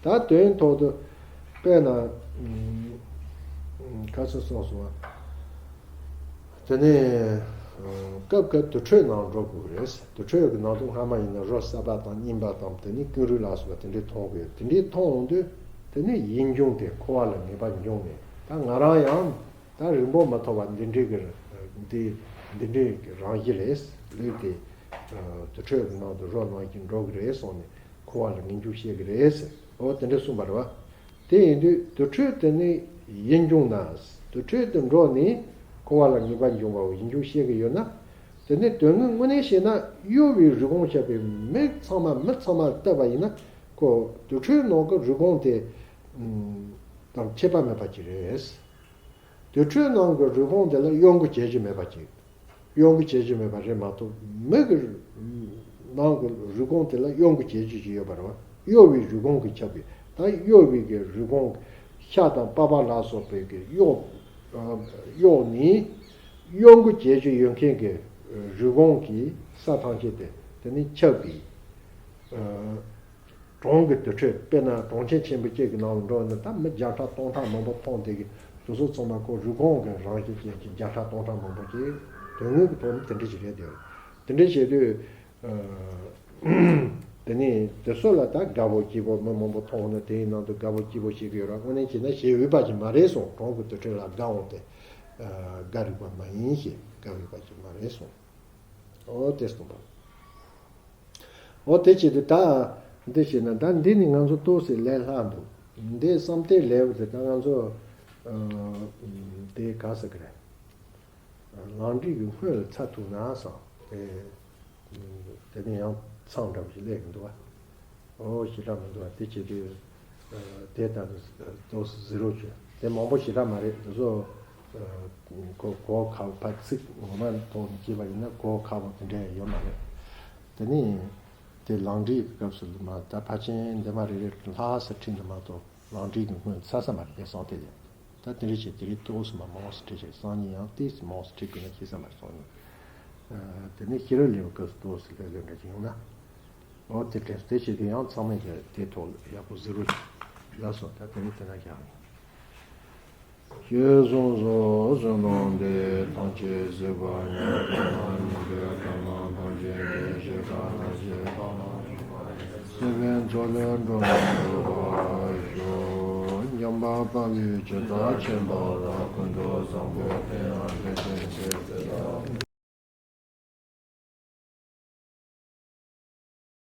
ད་དོན་ཐོག་ཏུ་དཔེར་ན་ཁ་སང་སོང་སོང་བ། དེ་ནས་སྐབས་འགའ་དུར་ཁྲོད་ནང་འགྲོ་དགོས་རེད། དུར་ཁྲོད་ཀྱི་ནང་དུ་སྔ་མ་ཡིན་ན་རོ་གསར་པ་དང་རྙིང་པ་དང་དེ་ནས་ཀེང་རུས་ལ་སོགས་པ་དེ་འདྲའི་མཐོང་དགོས། དེ་འདྲའི་མཐོང་འོང་དུས་དེ་ནས་ཡིད་འབྱུང་དེ་འཁོར་བ་ལ་ངེས་པ་འབྱུང་ནས་ད་ང་རང་ཡང་ད་རིང་པོ་མ་ཐོགས་པ་འདི་འདྲའི་གི་འདི་འདི་འདྲའི་གི་རང་བཞིན་རེད། ལུས་དེ་དུར་ཁྲོད་ཀྱི་ནང་དུ་རོ་ནང་བཞིན་འགྲོ་གི་རེད་གསུངས་ནས་འཁོར་བ་ལ་ངེས་འབྱུང་བཤད་གི་རེད། འོ་དེ་འདྲ་གསུངས་པ་རེད་བ། དེ་ཡིན་དུས་དུར་ཁྲོད་དེ་ནི་ཡིད་འབྱུང་ན། དུར་ཁྲོད་དུ་འགྲོ་ནས་འཁོར་བ་ལ་ངེས་པ་འབྱུང་བའོ། ཡིད་འབྱུང་བཤད་ཀྱི་ཡོད་ན། དེ་ནི་དོན་དངོས་དངོས་གནས་བཤད་ན་གཡོ་བའི་རི་བོང་ཁྱབ་པའི་མི་ཚང་མ་མི་ཚང་མར་བལྟས་པ་ཡིན་ན་ཁོ་དུར་ཁྲོད་ནང་གི་རི་བོང་དེ་དང་ཁྱད་པར་མེད་པ་ཅིག་རེད། དུར་ཁྲོད་ནང་གི་རི་བོང་དེ་ལ་གཡོ་འགུལ་བྱེད་རྒྱུ་མེད་པ་ཅིག་གཡོ་འགུལ་བྱེད་རྒྱུ་མེད་པ་རེད་མ་གཏོགས་མི་གི་ནང་གི་རི་བོང་དེ་ལ་གཡོ་འགུལ་བྱེད་རྒྱུ་ཅིག་ཡོད་པ་རེད་བ། གཡོ་བའི་རི་བོང་གིས་ཁྱབ་པའི་ ད་གཡོ་བའི་གི་རི་བོང་ཤ་དང་པགས་པ་ལ་སོགས་པའི་གི་གཡོ་གཡོ་ནི་གཡོ་འགུལ་བྱེད་ཀྱི་ཡོད་མཁན་གྱི་རི་བོང་གི་ས་ཐམས་ཅད་དེ་དེ་ནི་ཁྱབ་པའི་གྲོང་གི་དུར་ཁྲོད། དཔེར་ན་གྲོང་ཁྱེར་ཆེན་པོ་གཅིག་གི་ནང་ལ་འགྲོ་ན་ད་མི་བརྒྱ་ཕྲག་སྟོང་ཕྲག་མང་པོ་མཐོང་དེ་གི་དེ་ཚོ་ཚང་མ་ཁོ་རི་བོང་གི་རང་བཞིན་ཅན་གྱི་བརྒྱ་ཕྲག་སྟོང་ཕྲག་མང་པོ་ཅིག་དོན་དངོས་ཀྱི་ཐོག་ནས་དེ་འདྲ་ཞིག་རེད་དེ། དེ་འདྲ་བྱེད་དུས། དེ་ནས་དེ་ཚོ་ལ་ད་དགའ་པོ་སྐྱིད་པོ་མི་མང་པོ་མཐོང་ན་དེའི་ནང་དུ་དགའ་པོ་སྐྱིད་པོ་བྱེད་ཀྱི་ཡོད་ར། དངོས་གནས་བྱས་ན་བྱེད་འོས་པ་ཅིག་མ་རེད་གསུངས། གྲོང་གི་དུར་ཁྲོད་ལ་དགའ་འོང་སྟེ། དགའ་རིགས་པ་མ་ཡིན་ཞེས། དགའ་འོས་པ་ཅིག་མ་རེད་གསུངས། ཨོ་དེ་གསུངས་པ། ཨོ་དེ་བྱེད་དུས་ད་འདི་བྱས་ན་ད་འདི་ནི་ང་ཚོ་ཏོག་ཙམ་ལས་སླ་འདུག་འདི་བསམ་གཏན་ལས་པ་དེ་ད་ང་ཚོ་དེ་ག་ཟེར་གི་རེད། ལམ་འབྲས་ཀྱི་སྔོན་ལ་ཚར་ཐུབ་ན་བསམ་དེ། དེ་ནས་ཡང་མཚམས་འདྲ་པོ་ཞིག་སླེབས་ཀྱི་འདུག་བ། ཨོ་ཞེ་དྲག་མི་འདུག་བ། དེ་བྱེད་དུས་དེ་ལྟ་བུ་ཏོག་ཙམ་ཟི་རོ་བྱོས། དེ་མང་པོ་ཞེ་དྲག་མ་རེད། དེ་ཚོ་གོ་གོ་ཁག་པ་ཚིག་ངོ་མ་ཐོག་ནས་བྱས་པ་ཡིན་ན་གོ་ཁག་པོ་དེ་འདྲ་ཡོད་མ་རེད། དེ་ནས་དེ་ལམ་འབྲས་ཀྱི་སྐབས་སུ་མ་ད་ཕལ་ཆེར་འདི་མ་རེ་རེ་ལྷག་ས་ཁྲིད་འདི་མ་གཏོགས་ལམ་འབྲས་ཀྱི་སྔོན་ཚར་ས་མ་རེད། དེ་བསམ་གཏན་ལས། ད་དེ་འདྲ་བྱས་དེ་རིང་ཏོག་ཙམ་མ་མང་ཙམ་ཁྲིད་བྱས། སང་ཉིན་ཡང་ཏོག་ཙམ་མང་ཙམ་ཁྲིད་དགོས་ན་ཁྱེད་བསམ་པར་སོང་ནས། དེ་ནས་ཤེས་རབ་ལེའུ་སྐབས་སུ་ཏོག་ཙམ་ལྷོད་ལྷོད་འདྲ་ཅིག་ཡོང་ན། འོ་དེ་དྲན་དེ་བྱེད་དུས་ཡང་ཚང་མས་ཀྱི་དེ་ཐོག་ལ་ཡག་པོ་ཟེར་རོ། ལགས་སོ། ད་དེ་ནས་དེ་ན་ཀྱང་། ཞེས་གསུངས་སོ། གསུངས་ལུང་འདི་ཐམས་ཅད་གཟིགས་པ་ཉིད་དང་། ཉན་ཐོས་གྲགས་སྟོང་ཐམས་ཅད་ཀྱིས། ཞེས་བཀའ་སློབ་ཅིང་ཐོག་མར་བྱུང་བ་ཡི། སྲིད་པའི་མཚོ་ལས་འགྲོ་བ་སྒྲོལ་བར་ཤོག། འཇམ་དཔལ་དཔའ་བོས་ཇི་ལྟར་མཁྱེན་པ་དང་། ཀུན་ཏུ་བཟང་པོ་དེ་ཡང་དེ་བཞིན་ཏེ།